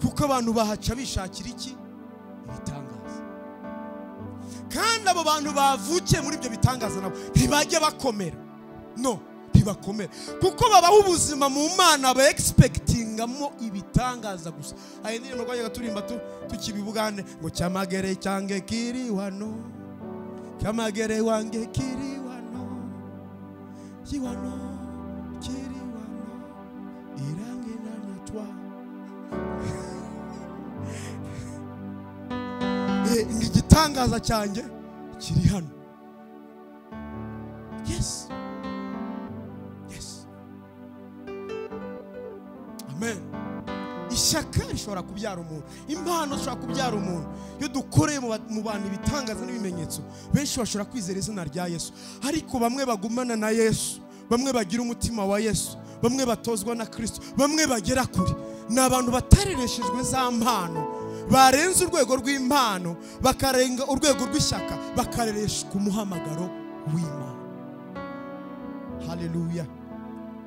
kuko abantu bahaca bishakira iki? Ibitangaza. Kandi abo bantu bavukiye muri ibyo bitangaza nabo ntibajya bakomera, no ntibakomera, kuko babaho ubuzima mu Mana ba expectingamo ibitangaza gusa. Ayi ndirimbo twajyaga turimba tukibibugane ngo cyamagere cyange kiri wano, cyamagere wange kiri wano, kiwano kiri wano, irange nanyatwa. Igitangaza cyanjye kiri hano. Yes. Yes. Amen. Ishyaka rishobora kubyara umuntu, impano zishobora kubyara umuntu. Iyo dukoreye mu bantu ibitangaza n'ibimenyetso, benshi bashobora kwizera izina rya Yesu. Ariko bamwe bagumana na Yesu, bamwe bagira umutima wa Yesu, bamwe batozwa na Kristo, bamwe bagera kure, ni abantu batarereshejwe za mpano, barenze urwego rw'impano, bakarenga urwego rw'ishyaka, bakarereshwa umuhamagaro w'Imana. Haleluya.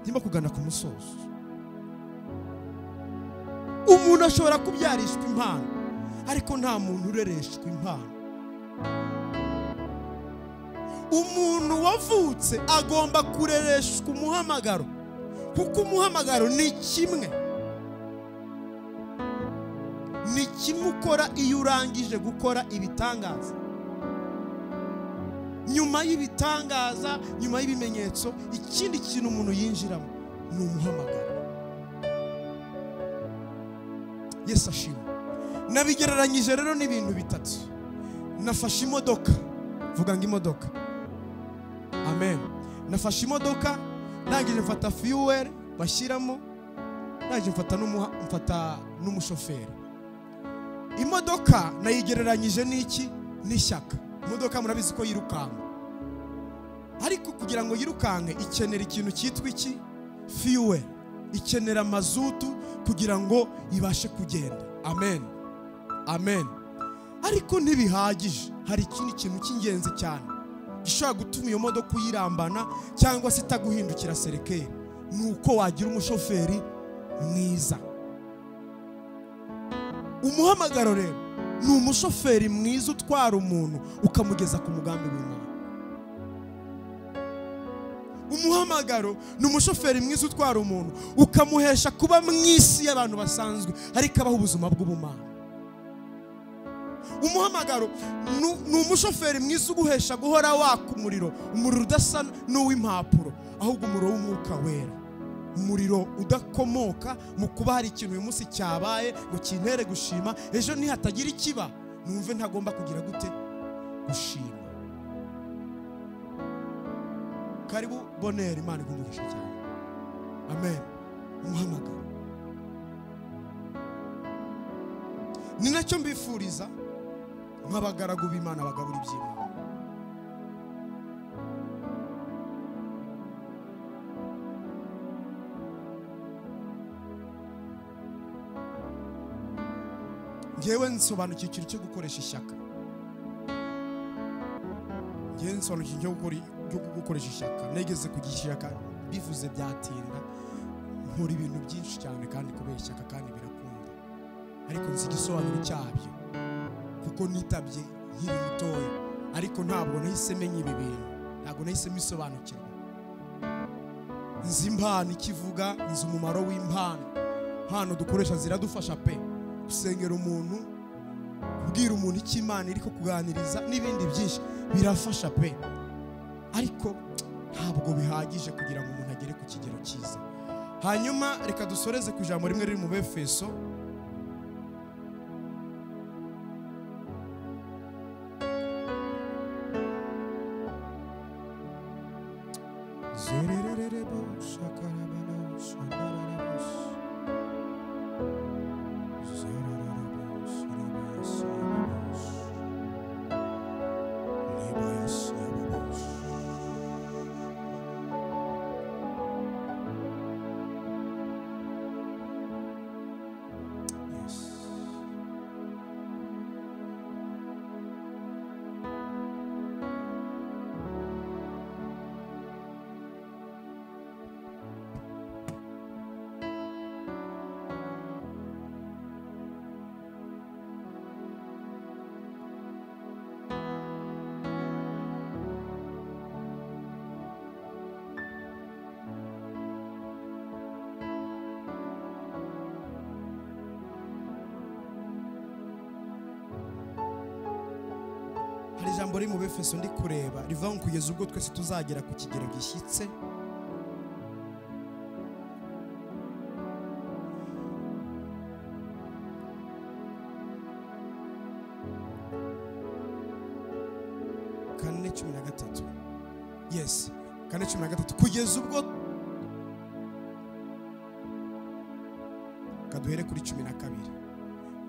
Ndimo kugana ku musozo. Umuntu ashobora kubyarishwa impano, ariko nta muntu urereshwa impano. Umuntu wavutse agomba kurereshwa umuhamagaro, kuko umuhamagaro ni kimwe, ni kimwe ukora iyo urangije gukora ibitangaza. Nyuma y'ibitangaza, nyuma y'ibimenyetso, ikindi kintu umuntu yinjiramo ni umuhamagaro. Yesu ashimwe. Nabigereranyije rero n'ibintu bitatu. Nafashe imodoka, vuga ngo imodoka. Amen. Nafashe imodoka, ndangije mfata fuel bashyiramo, ndangije mfata n'umushoferi. Imodoka nayigereranyije n'iki? N'ishyaka. Imodoka murabizi ko yirukanka, ariko kugira ngo yirukanke ikenera ikintu cyitwa iki? Fuel. Ikenera mazutu kugira ngo ibashe kugenda. Amen. Amen. Ariko ntibihagije, hari ikindi kintu cy'ingenzi cyane gishobora gutuma iyo modoka uyirambana cyangwa se itaguhindukira serekeri, ni uko wagira umushoferi mwiza. Umuhamagaro rero ni umushoferi mwiza utwara umuntu ukamugeza ku mugambi w'Imana. Umuhamagaro ni umushoferi mwiza utwara umuntu ukamuhesha kuba mu isi y'abantu basanzwe, ariko abaho ubuzima bw'ubumana. Umuhamagaro ni umushoferi mwiza uguhesha guhora waka umuriro, umuriro udasa n'uw'impapuro, ahubwo umuriro w'umwuka wera, umuriro udakomoka mu kuba hari ikintu uyu munsi cyabaye ngo kintere gushima, ejo nihatagira ikiba numve ntagomba kugira gute? Gushima. Karibu Bonheur, Imana iguhe cyane. Amen. Umuhamagaro ni nacyo mbifuriza nk'abagaragu b'Imana bagabura iby'Imana. Ngewe nsobanukiwe ikintu cyo gukoresha ishyaka. Ngewe nsobanukiwe cyo gukoresha ishyaka. Negeze kugira ishyaka bivuze byatinda, nkora ibintu byinshi cyane kandi kubera ishyaka kandi birakunda, ariko nzi igisobanuro cyabyo kuko nitabye nkiri mutoya, ariko ntabwo nahise menya ibi bintu, ntabwo nahise mbisobanukirwa. Nzi impano ikivuga, nzi umumaro w'impano. Impano dukoresha ziradufasha pe, gusengera umuntu, kubwira umuntu icyo Imana iri kukuganiriza n'ibindi byinshi birafasha pe, ariko ntabwo bihagije kugira ngo umuntu agere ku kigero cyiza. Hanyuma reka dusoreze ku ijambo rimwe riri mu Befeso. Hari ijambo riri mu Befeso ndi kureba rivuga ngo kugeza ubwo twese tuzagera ku kigero gishyitse. Kane 13. Yes, 4:13 kugeza ubwo kaduhere kuri 12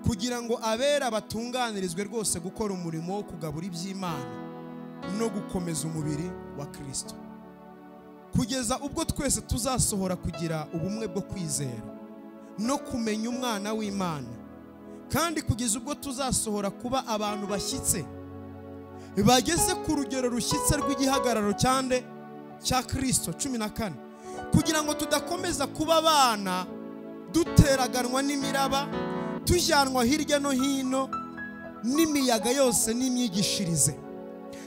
kugira ngo abera batunganirizwe rwose gukora umurimo wo kugabura iby'Imana no gukomeza umubiri wa Kristo, kugeza ubwo twese tuzasohora kugira ubumwe bwo kwizera no kumenya umwana w'Imana, kandi kugeza ubwo tuzasohora kuba abantu bashyitse bageze ku rugero rushyitse rw'igihagararo cyande cya Kristo. 14 kugira ngo tudakomeza kuba abana duteraganwa n'imiraba, tujyanwa hirya no hino n'imiyaga yose n'imyigishirize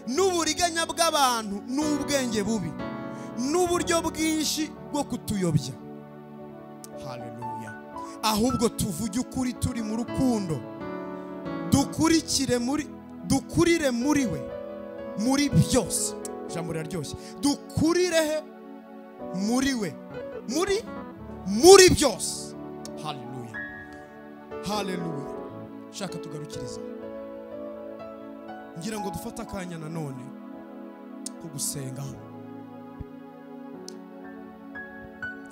n'uburiganya bw'abantu n'ubwenge bubi n'uburyo bwinshi bwo kutuyobya. Haleluya. Ahubwo tuvuge ukuri turi mu rukundo, dukurire muri we muri byose. Ijambo riraryoshye, dukurire he muri we muri byose. Haleluya, haleluya. Shaka tugarukiriza, ngira ngo dufate akanya nanone ko gusengaho.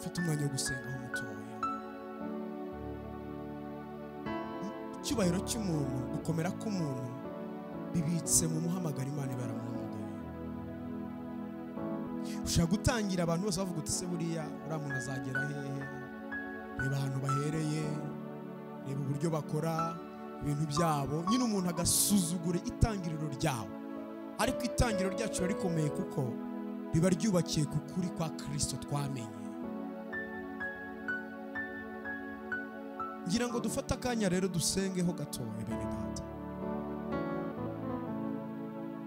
Fata umwanya wo gusengaho mutoya. Icyubahiro cy'umuntu, gukomera k'umuntu bibitse mu muhamagaro Imana baramuhamagaye. Ushaka gutangira abantu bose bavuga uti se buriya uriya muntu azagera hehe? Reba ahantu bahereye, reba uburyo bakora ibintu byabo. Nyine umuntu agasuzugura itangiriro ryabo, ariko itangiriro ryacu rikomeye kuko riba ryubakiye ku kuri kwa Kristo twamenye. Ngira ngo dufate akanya rero dusengeho gatoya bene data.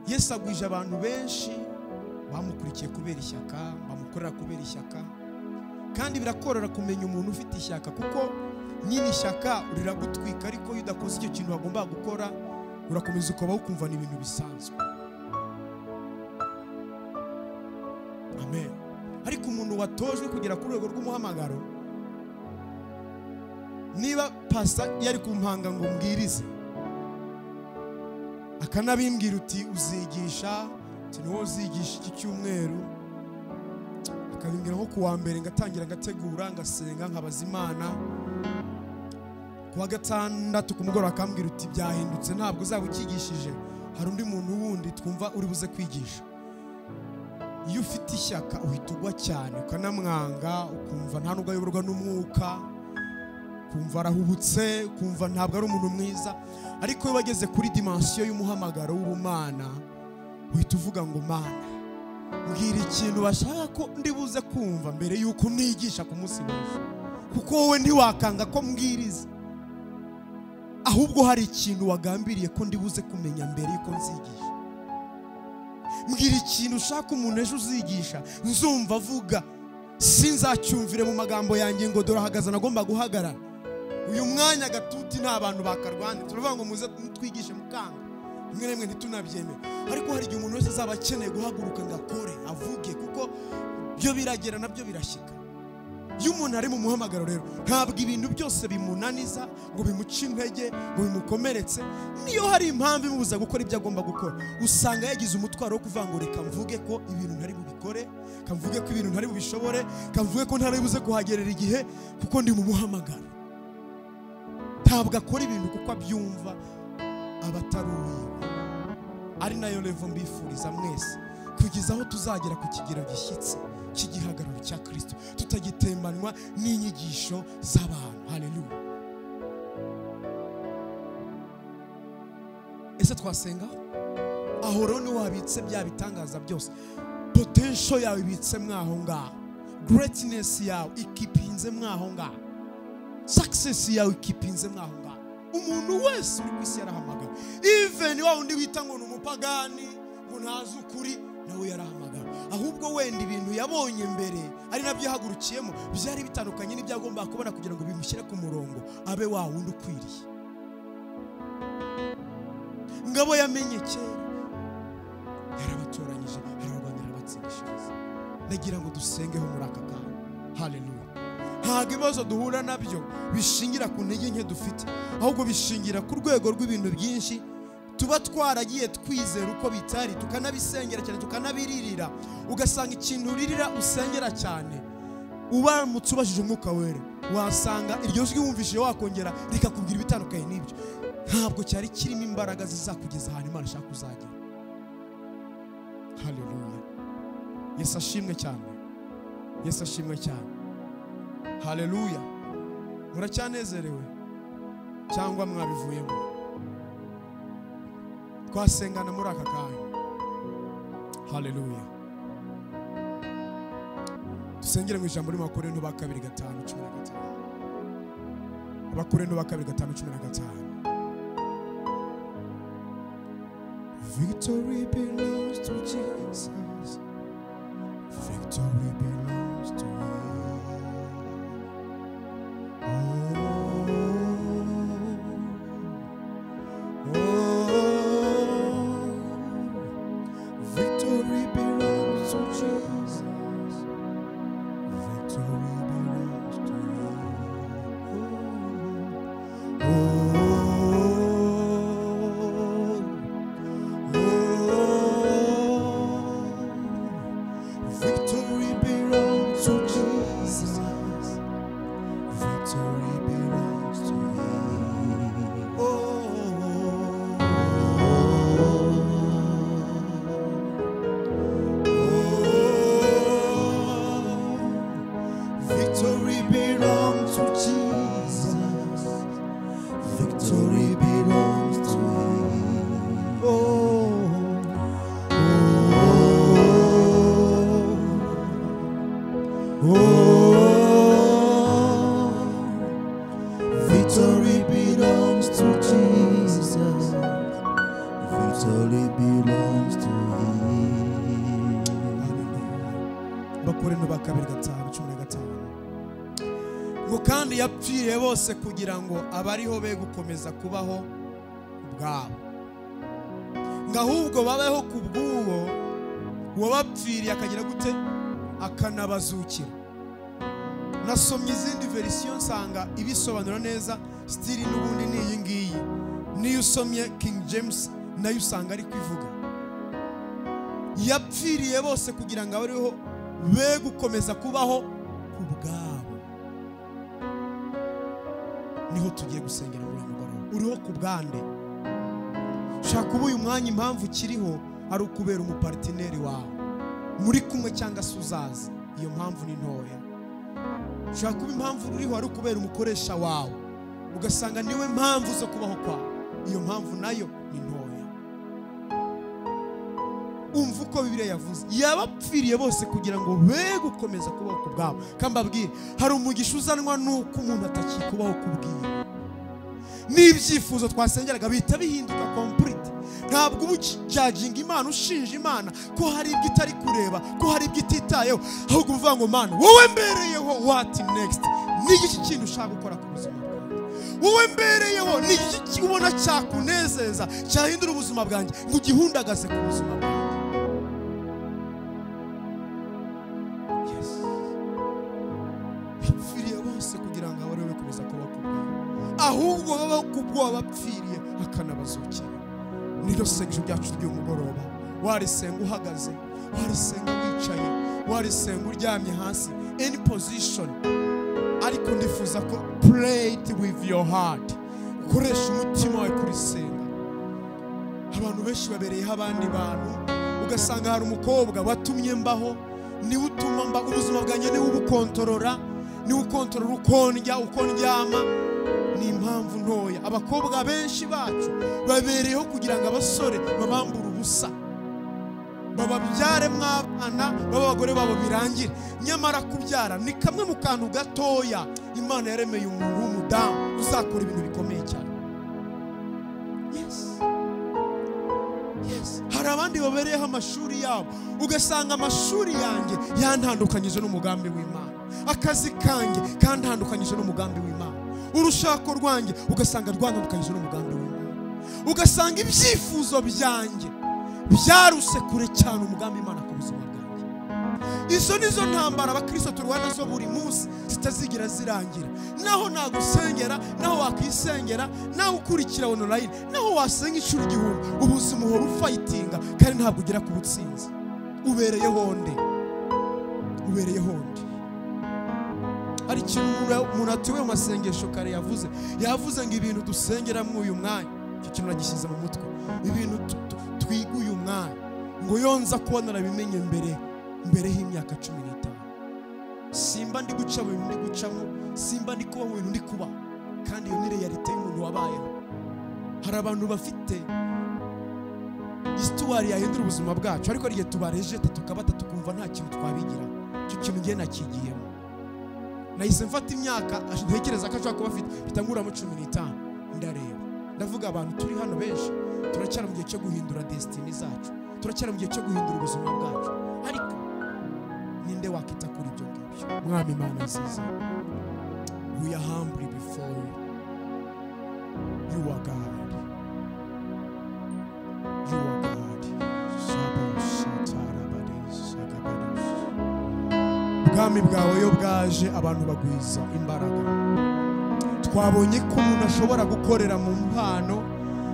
Yesu agwije abantu benshi bamukurikiye kubera ishyaka, bamukorera kubera ishyaka. Kandi birakorora kumenya umuntu ufite ishyaka, kuko nyine ishyaka riragutwika, ariko iyo udakoze icyo kintu wagomba gukora urakomeza ukabaho ukumva ni ibintu bisanzwe. Amen. Ariko umuntu watojwe kugera ku rwego rw'umuhamagaro, niba pasta yari kumpanga ngo mbwirize akanabimbwira uti uzigisha, uti niwo uzigisha iki cyumweru, akabimbwira nko kuwa mbere ngatangira ngategura ngasenga nkabaza Imana, kuwa gatandatu ku mugoroba akambwira uti byahindutse ntabwo uzaba ukigishije, hari undi muntu wundi twumva uri buze kwigisha. Iyo ufite ishyaka uhita ugwa cyane, ukanamwanga, ukumva nta nubwo ayoborwa n'umwuka, kumva arahubutse, kumva ntabwo ari umuntu mwiza. Ariko iyo wageze kuri dimensiyo y'umuhamagaro w'ubumana, uhita uvuga ngo Mana, mbwira ikintu bashaka ko ndibuze kumva mbere yuko nigisha ku munsi w'ejo, kuko wowe ntiwakanga ko mbwiriza, ahubwo hari ikintu wagambiriye ko ndibuze kumenya mbere yuko nzigisha. Mbwira ikintu ushaka umuntu ejo uzigisha nzumva avuga, sinzacyumvire mu magambo yanjye ngo dore ahagaze nagomba guhagarara. Uyu mwanya gatuti nta bantu bakarwanda, turavuga ngo muze twigishe mukanga, rimwe na rimwe ntitunabyemere. Ariko hari igihe umuntu wese azaba akeneye guhaguruka ngo akore, avuge, kuko byo biragera nabyo birashyika. Iyo umuntu ari mu muhamagaro rero, ntabwo ibintu byose bimunaniza ngo bimuce intege ngo bimukomeretse. Niyo hari impamvu imubuza gukora ibyo agomba gukora, usanga yagize umutwaro wo kuvuga ngo reka mvuge ko ibintu ntari bubikore, kamvuge ko ibintu ntari bubishobore, kamvuge ko ntari buze kuhagerera igihe, kuko ndi mu muhamagaro. Ntabwo akora ibintu kuko abyumva, aba atari uwiwe. Ari nayo level mbifuriza mwese, kugeza aho tuzagera ku kigero gishyitse cy'igihagararo cya Kristo, tutagitembanwa n'inyigisho z'abantu. Haleluya. Ese twasengaho? Aho rero niho habitse bya bitangaza byose. Potential yawe ibitse mwaho ngaho, greatness yawe ikipinze mwaho ngaho, success yawe ikipinze mwaho ngaho. Umuntu wese uri ku isi yarahamagawe, even wa undi wita ngo ni umupagani ngo ntazi ukuri, nawe yarahamagawe. Ahubwo wenda ibintu yabonye mbere ari nabyo yahagurukiyemo byari bitandukanye n'ibyo agomba kubona kugira ngo bimushyire ku murongo abe wa wundi ukwiriye. Ngabo yamenye kera Yarabatoranyije, arabarwanira, arabatsindishiriza. Ndagira ngo dusengeho muri aka kanya. Haleluya. Ntabwo ibibazo duhura nabyo bishingira ku ntege nke dufite, ahubwo bishingira ku rwego rw'ibintu byinshi tuba twaragiye twizera uko bitari, tukanabisengera cyane, tukanabiririra. Ugasanga ikintu uririra usengera cyane, ubaramutse ubajije Umwuka Wera, wasanga iryo jwi wumvishije wakongera rikakubwira ibitandukanye n'ibyo. Ntabwo cyari kirimo imbaraga zizakugeza ahantu Imana ishaka kuzagera. Haleluya. Yesu ashimwe cyane. Yesu ashimwe cyane. Haleluya. Muracyanezerewe cyangwa mwabivuyemo? Twasengana muri aka kanya. Haleluya. Dusengere mu ijambo riri mu Bakorinto ba 2:5-15. Abakorinto ba 2:5-15. Victory belongs to Jesus. Victory belongs to Him. Oh, oh, victory belongs to Jesus. Victory belongs to Him. Oh, oh, victory belongs to Jesus. Victory belongs to Him. Oh, oh, victory belongs to Jesus. Victory belongs to Him. Oh, oh, oh, Victory belongs to Jesus. Victory belongs to Him. Abakorinto ba 2:5-15. Ngo kandi yapfiriye bose kugira ngo abariho be gukomeza kubaho ubwabo, ngo ahubwo babeho ku bw'uwo wabapfiriye akagira gute? Akanabazukira. Nasomye izindi verisiyo nsanga ibisobanura neza, stili n'ubundi ni iyi ngiyi. Niyo usomye King James nayo usanga ari kwivuga. Yapfiriye bose kugira ngo abariho be gukomeza kubaho ku bwabo. Niho tugiye gusengera muri uyu mugoroba. Uriho ku bwande. Shaka ubu uyu mwanya impamvu ukiriho ari ukubera umupartineri wawe muri kumwe cyangwa se uzaza, iyo mpamvu ni ntoya. Shaka kuba impamvu uriho ari ukubera umukoresha wawe, ugasanga niwe mpamvu zo kubaho kwawe, iyo mpamvu nayo ni ntoya. Umva uko Bibiliya yavuze, yabapfiriye bose kugira ngo be gukomeza kubaho ku bwabo. Kambabwire, hari umugisha uzanwa nuko umuntu atakikubaho ku bwiwe. N'ibyifuzo twasengeraga bihita bihinduka complete. Ntabwo uba ukijajinga Imana, ushinja Imana ko hari ibyo itari kureba, ko hari ibyo ititayeho, ahubwo uvuga ngo Mana wowe mbereyeho, what next? Ni iki kintu ushaka gukora ku buzima bwanjye? Wowe mbereyeho, ni iki ubona cyakunezeza, cyahindura ubuzima bwanjye, ngo ugihundagaze ku buzima bwanjye? Yes. Yapfiriye bose kugira ngo abariho bikomeza kubaho ku bwabo, ahubwo babaho ku bw'uwo wabapfiriye akanabazukira. Niryo sengesho ryacu ry'umugoroba. Warisenga uhagaze, warisenga wicaye, warisenga uryamye hasi, any position, ariko ndifuza ko pray it with your heart. Ukoresha umutima wawe kurisenga. Abantu benshi babereyeho abandi bantu, ugasanga hari umukobwa watumye mbaho, niwe utuma mba, ubuzima bwanjye niwe ubukontorora, niwe ukontorora uko ndya, uko ndyama. Ni impamvu ntoya. Abakobwa benshi bacu babereyeho kugira ngo abasore babambure ubusa, bababyare mw'abana, babe abagore babo birangire. Nyamara kubyara ni kamwe mu kantu gatoya Imana yaremeye umuntu w'umudamu uzakora ibintu bikomeye cyane. Yes. Yes. Hari abandi babereyeho amashuri yabo, ugasanga amashuri yanjye yantandukanyije n'umugambi w'Imana, akazi kanjye kantandukanyije n'umugambi w'Imana, urushako rwanjye ugasanga rwantandukanyije n'umugambi w'Imana, ugasanga ibyifuzo byanjye Byaruse kure cyane umugambi Imana ku buzima bwanjye. Izo nizo ntambara abakristo turwana zo buri munsi zitazigira zirangira. Naho nagusengera, naho wakisengera, naho ukurikira online, naho wasenga inshuro 1000, ubuzima uhora ufightinga kandi ntabwo ugera ku butsinzi. Ubereye honde, ubereye honde. Hari ikintu umuntu atuwe mu masengesho kare yavuze ngo ibintu dusengeramo uyu mwanya, icyo kintu nagishyize mu mutwe. Ibintu twiga uyu mwanya ngo yonza kuba narabimenye mbere y'imyaka 15. Simba ndi guca mu bintu ndi gucamo, simba ndi kuba mu bintu ndi kuba. Kandi iyo ni realite y'umuntu wabayeho. Hari abantu bafite histoire yahindura ubuzima bwacu, ariko igihe tubarejeta tukabata tukumva nta kintu twabigiraho. Icyo kintu ngiye nakigiyemo. Nahise mfata imyaka ntekereza ko ashobora kuba afite bitanguramo 15, ndareba ndavuga abantu turi hano benshi turacyari mu gihe cyo guhindura destiny zacu, turacyari mu gihe cyo guhindura ubuzima bwacu, ariko ninde wakita kuri ibyo ngibyo? Mwami Imana nziza, we are humbly before you. You are God. You are God. Ubwami bwawe yo bwaje abantu bagwiza imbaraga. Twabonye ko umuntu ashobora gukorera mu mpano,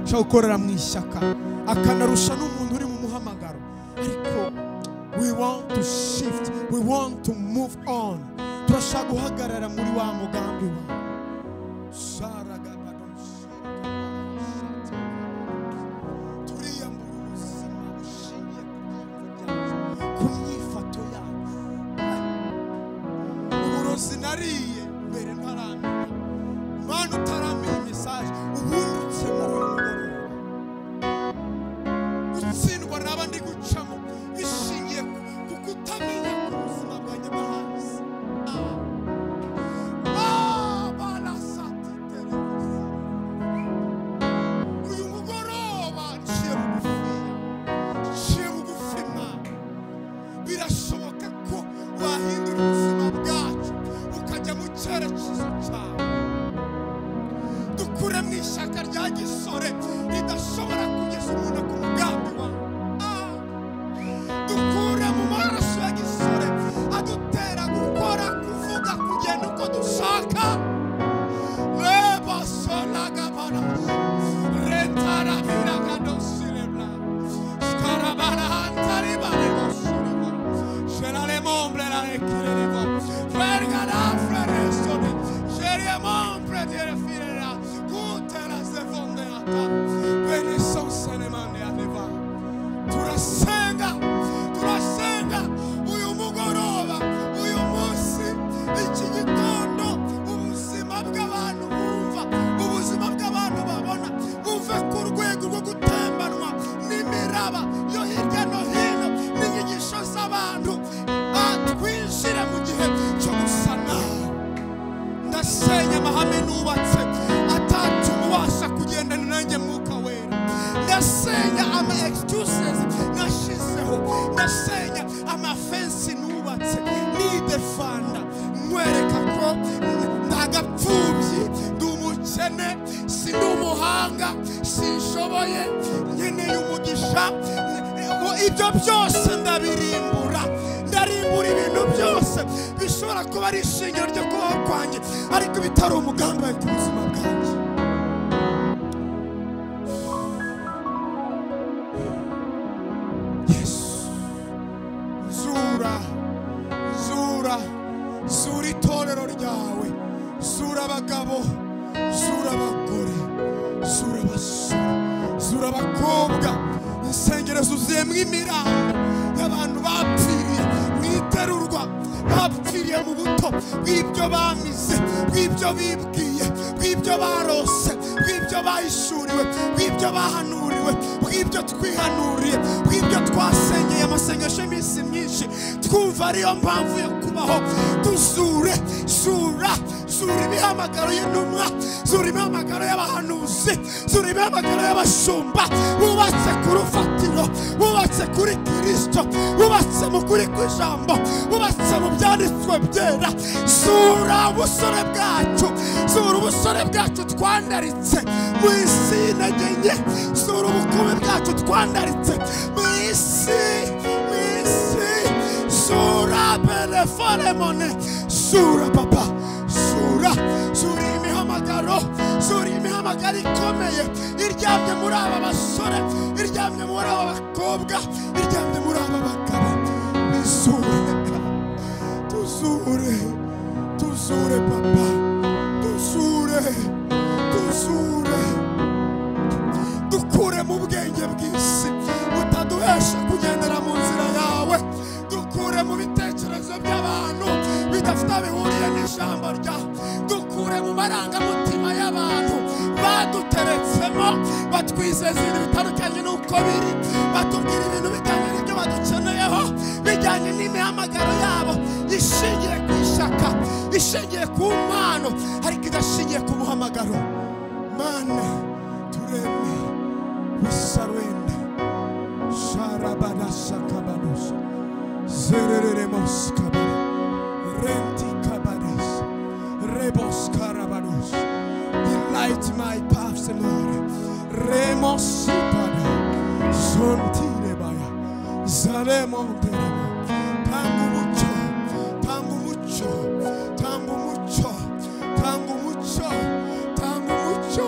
ashobora gukorera mu ishyaka, akanarusha n'umuntu uri mu muhamagaro. Ariko we want to shift, we want to move on. Turashaka guhagarara muri wa mugambi wawe. Turiyambura ubuzima bushingiye ku byiyumvo byacu, ku myifato yacu. Uburozi nariye mbere ntaramenya, Mana utaramenya message, ubundutse muri uyu mugoroba. Gutsindwa naba ndi gucamo bishingiye ku kutamenya ku buzima bwanjye bwo hasi. Uyu mugoroba nciye bugufi, Mana. Birashoboka ko wahindura ubuzima bwacu ukajya mu cyerekezo cyawe. Dukure mu ishyaka rya gisore ridashobora kugeza umuntu ku mugambi wawe. Dukure mu maraso ya gisore adutera gukora, kuvuga, kugenda uko dushaka. Reba solagabana rentarabiragadosirebla skarabarahantaribarebosorobo sheralemombleralekirerevo fergadafreresone sheriamompredierefirera kuterazevondeata benisonsenemandeadeva. Turasenga, turasenga uyu mugoroba, uyu munsi, iki gitondo, ubuzima bw'abantu bumva, ubuzima bw'abantu babona, buve ku rwego rwo gutembanwa n'imiraba yo hirya no hino n'inyigisho z'abantu. Twinjire mu gihe cyo gusa nawe. Ndasenya amahame nubatse atatuma ubasha kugendana nanjye Mwuka Wera. Ndasenya ama excuses nashizeho, ndasenya amafensi nubatse nidefanda, nkwereka ko ndagapfubyi, ndi umukene, sindi umuhanga, sinshoboye, nkeneye umugisha. Ibyo byose ndabirimbura, ndarimbura ibintu byose bishobora kuba ari ishingiro ryo kubaho kwanjye, ariko bitari umugambi wawe ku buzima bwanjye. Yesu, zura, zura, zura itorero ryawe, zura abagabo, zura abagore, zura abasore, zura abakobwa. Insengero zuzuyemo imirambo y'abantu bapfiriye mu iterurwa, bapfiriye mu buto bw'ibyo bamize, bw'ibyo bibwiye, bw'ibyo barose, bw'ibyo bahishuriwe, bw'ibyo bahanuriwe, bw'ibyo twihanuriye, bw'ibyo twasengeye amasengesho y'iminsi myinshi twumva ariyo mpamvu yo kubaho. Tuzure, zura, zura imihamagaro y'intumwa, zura imihamagaro y'abahanuzi, zura imihamagaro y'abashumba bubatse ku rufatiro, bubatse kuri Kristo, bubatse mu kuri kw'ijambo, bubatse mu byanditswe byera. Zura ubusore bwacu, Zura ubusore bwacu twandaritse mu isi y'intege nke. Zura ubukumi bwacu twandaritse mu isi, mu isi. Zura belefolemone. Zura papa, zura, zura imihamagaro, zura imihamagaro ikomeye iryamye muri aba basore, iryamye muri aba bakobwa, iryamye muri aba bagabo. Bizure, tuzure, tuzure papa, tuzure, tuzure, dukure mu bwenge bw'isi butaduhesha kugendera mu nzira yawe, dukure mu bitekerezo by'abantu bidafite aho bihuriye n'ijambo ryawe, dukure mu marangamutima y'abantu baduteretsemo, batwizeza ibintu bitandukanye n'uko biri, batubwira ibintu bijyanye n'ibyo badukeneyeho, bijyanye n'imihamagaro yabo ishingiye ku ishyaka, ishingiye ku mpano, ariko idashingiye ku muhamagaro. Mana tureme, wisarwenda sharabadasakabadosa zerereremoskabada renti kabades rebos karabados. Delight my paths, Lord. Remosipada zontirebaya zalemonteremo. Tanga umucyo, tanga umucyo, tanga umucyo, tanga umucyo, tanga umucyo,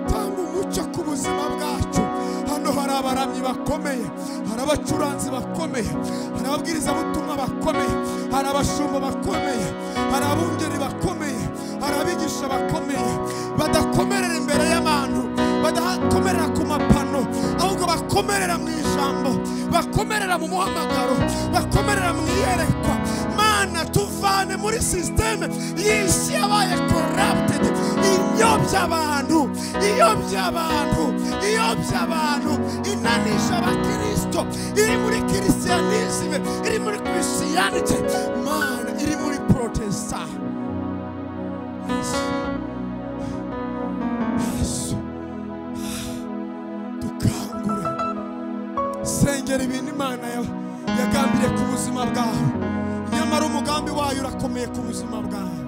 tanga umucyo ku buzima bwacu. Hano hari abaramyi bakomeye, hari abacuranzi bakomeye, hari ababwirizabutumwa bakomeye, hari abashumba bakomeye, hari abungeri bakomeye, hari abigisha bakomeye, badakomerera imbere y'abantu, badakomerera ku mapano, ahubwo bakomerera mu ijambo, bakomerera mu muhamagaro, bakomerera mu iyerekwa. Mana tuvane muri systeme y'isi yabaye corrupted, iyobya abantu, iyobya abantu, iyobya abantu, inanisha abakristo, iri muri Christianism, iri muri Christianity, Mana iri muri Protestant. Yesu, dukangure, sengera ibintu Imana yagambiriye ku buzima bwawe. Nyamara umugambi wayo urakomeye ku buzima bwawe.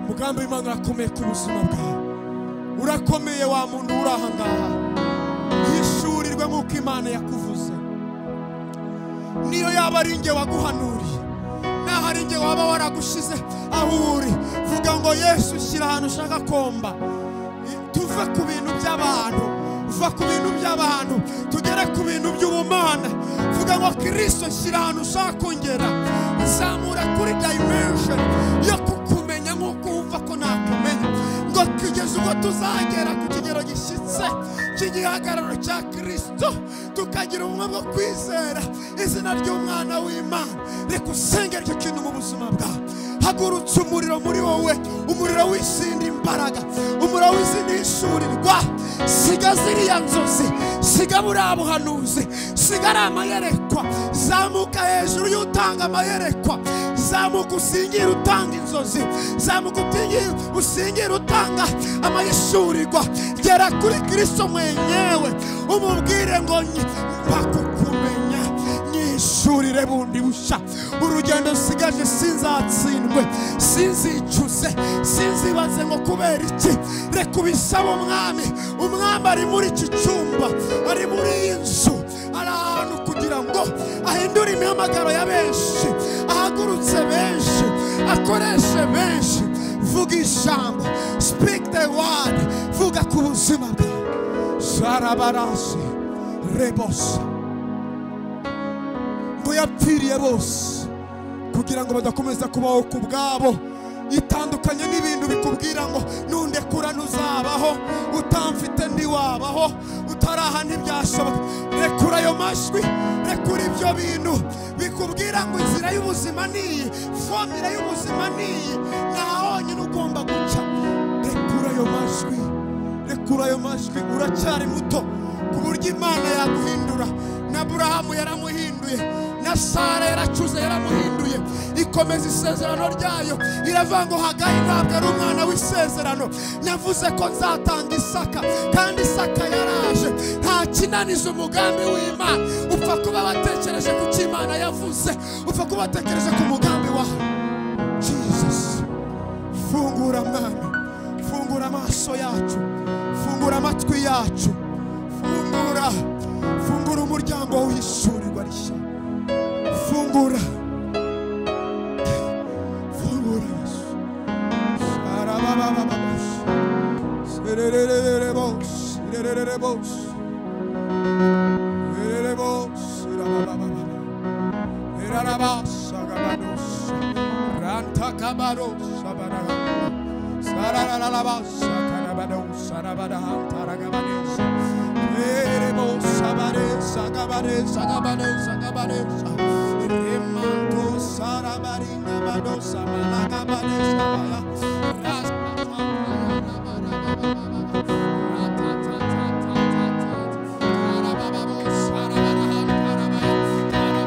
Umugambi w'Imana urakomeye ku buzima bwawe, urakomeye wa muntu uri aha ngaha. Hishurirwe nk'uko Imana yakuvuze. Niyo yaba ari njye waguhanuriye, naho ari njye waba waragushize aho uri, vuga ngo Yesu shyira ahantu ushaka komba. Tuve ku bintu by'abantu, va ku bintu by'abantu, tugere ku bintu by'ubumana. Vuga ngo Kristo shyira ahantu ushaka kongera, zamura kuri dimension yo kukumenya nk'uko wumva ko nakumenya, ngo kugeza ubwo tuzagera ku kigero gishyitse cy'igihagararo cya Kristo, tukagira ubumwe bwo kwizera izina ry'umwana w'Imana. Reka usengere icyo kintu mu buzima bwawe. Hagurutse umuriro muri wowe, umuriro w'izindi imbaraga, umuriro w'izindi hishurirwa. Siga ziriya nzozi, siga buriya buhanuzi, siga ari amayerekwa. Zamuka hejuru y'utanga amayerekwa, zamuka usingire utanga inzozi, zamuka usingire utanga amahishurirwa. Gera kuri Kristo mwenyewe, umubwire ngo mpa kukumenya, nyishurire bundi bushya. Urugendo nsigaje sinzatsindwe, sinzicuze, sinzibaze ngo kubera iki. Reka ubisaba umwami. Umwami ari muri iki cyumba, ari muri iyi nzu, ari ahantu kugira ngo ahindure imihamagaro ya benshi, ahagurutse benshi, akoreshe benshi. Vuga ijambo, speak the word, vuga ku buzima bwawe. Sarabarasi rebos, ngo yapfiriye bose kugira ngo badakomeza kubaho ku bwabo. Itandukanye n'ibintu bikubwira ngo nundekura ntuzabaho, utamfite ntiwabaho, utaraha ntibyashoboka. Rekura ayo majwi, rekura ibyo bintu bikubwira ngo inzira y'ubuzima ni iyi, formula y'ubuzima ni iyi, nta honyine ugomba guca. Rekura ayo majwi, rekura ayo majwi. Uracyari muto ku buryo Imana yaguhindura. Na Aburahamu yaramuhinduye, na Sara yaracuze yaramuhinduye, ikomeza isezerano ryayo. Iravuga ngo Hagayi ntabwo ari umwana w'isezerano, navuze ko nzatanga Isaka, kandi Isaka yaraje. Nta kinaniza umugambi w'Imana. Upfa kuba watekereje ku cyo Imana yavuze, upfa kuba watekereje ku mugambi wayo. Jesus, fungura Mwami, Fungura amaso yacu, fungura amatwi yacu, fungura, fungura umuryango w'ishurirwa rishya. Fungura, fungura Yesu. Sarababababos, sererererebos, sererererebos, serererebos, serababababa, erarabasagabados, rantakabaros, sabaraba, sarararabas, sakarabados, sarabadahantaragabanes, erebo, sabare, sagabare, sagabare, sagabare, remanto, sarabaringa, bado, samalagabare, sabaya, rasata.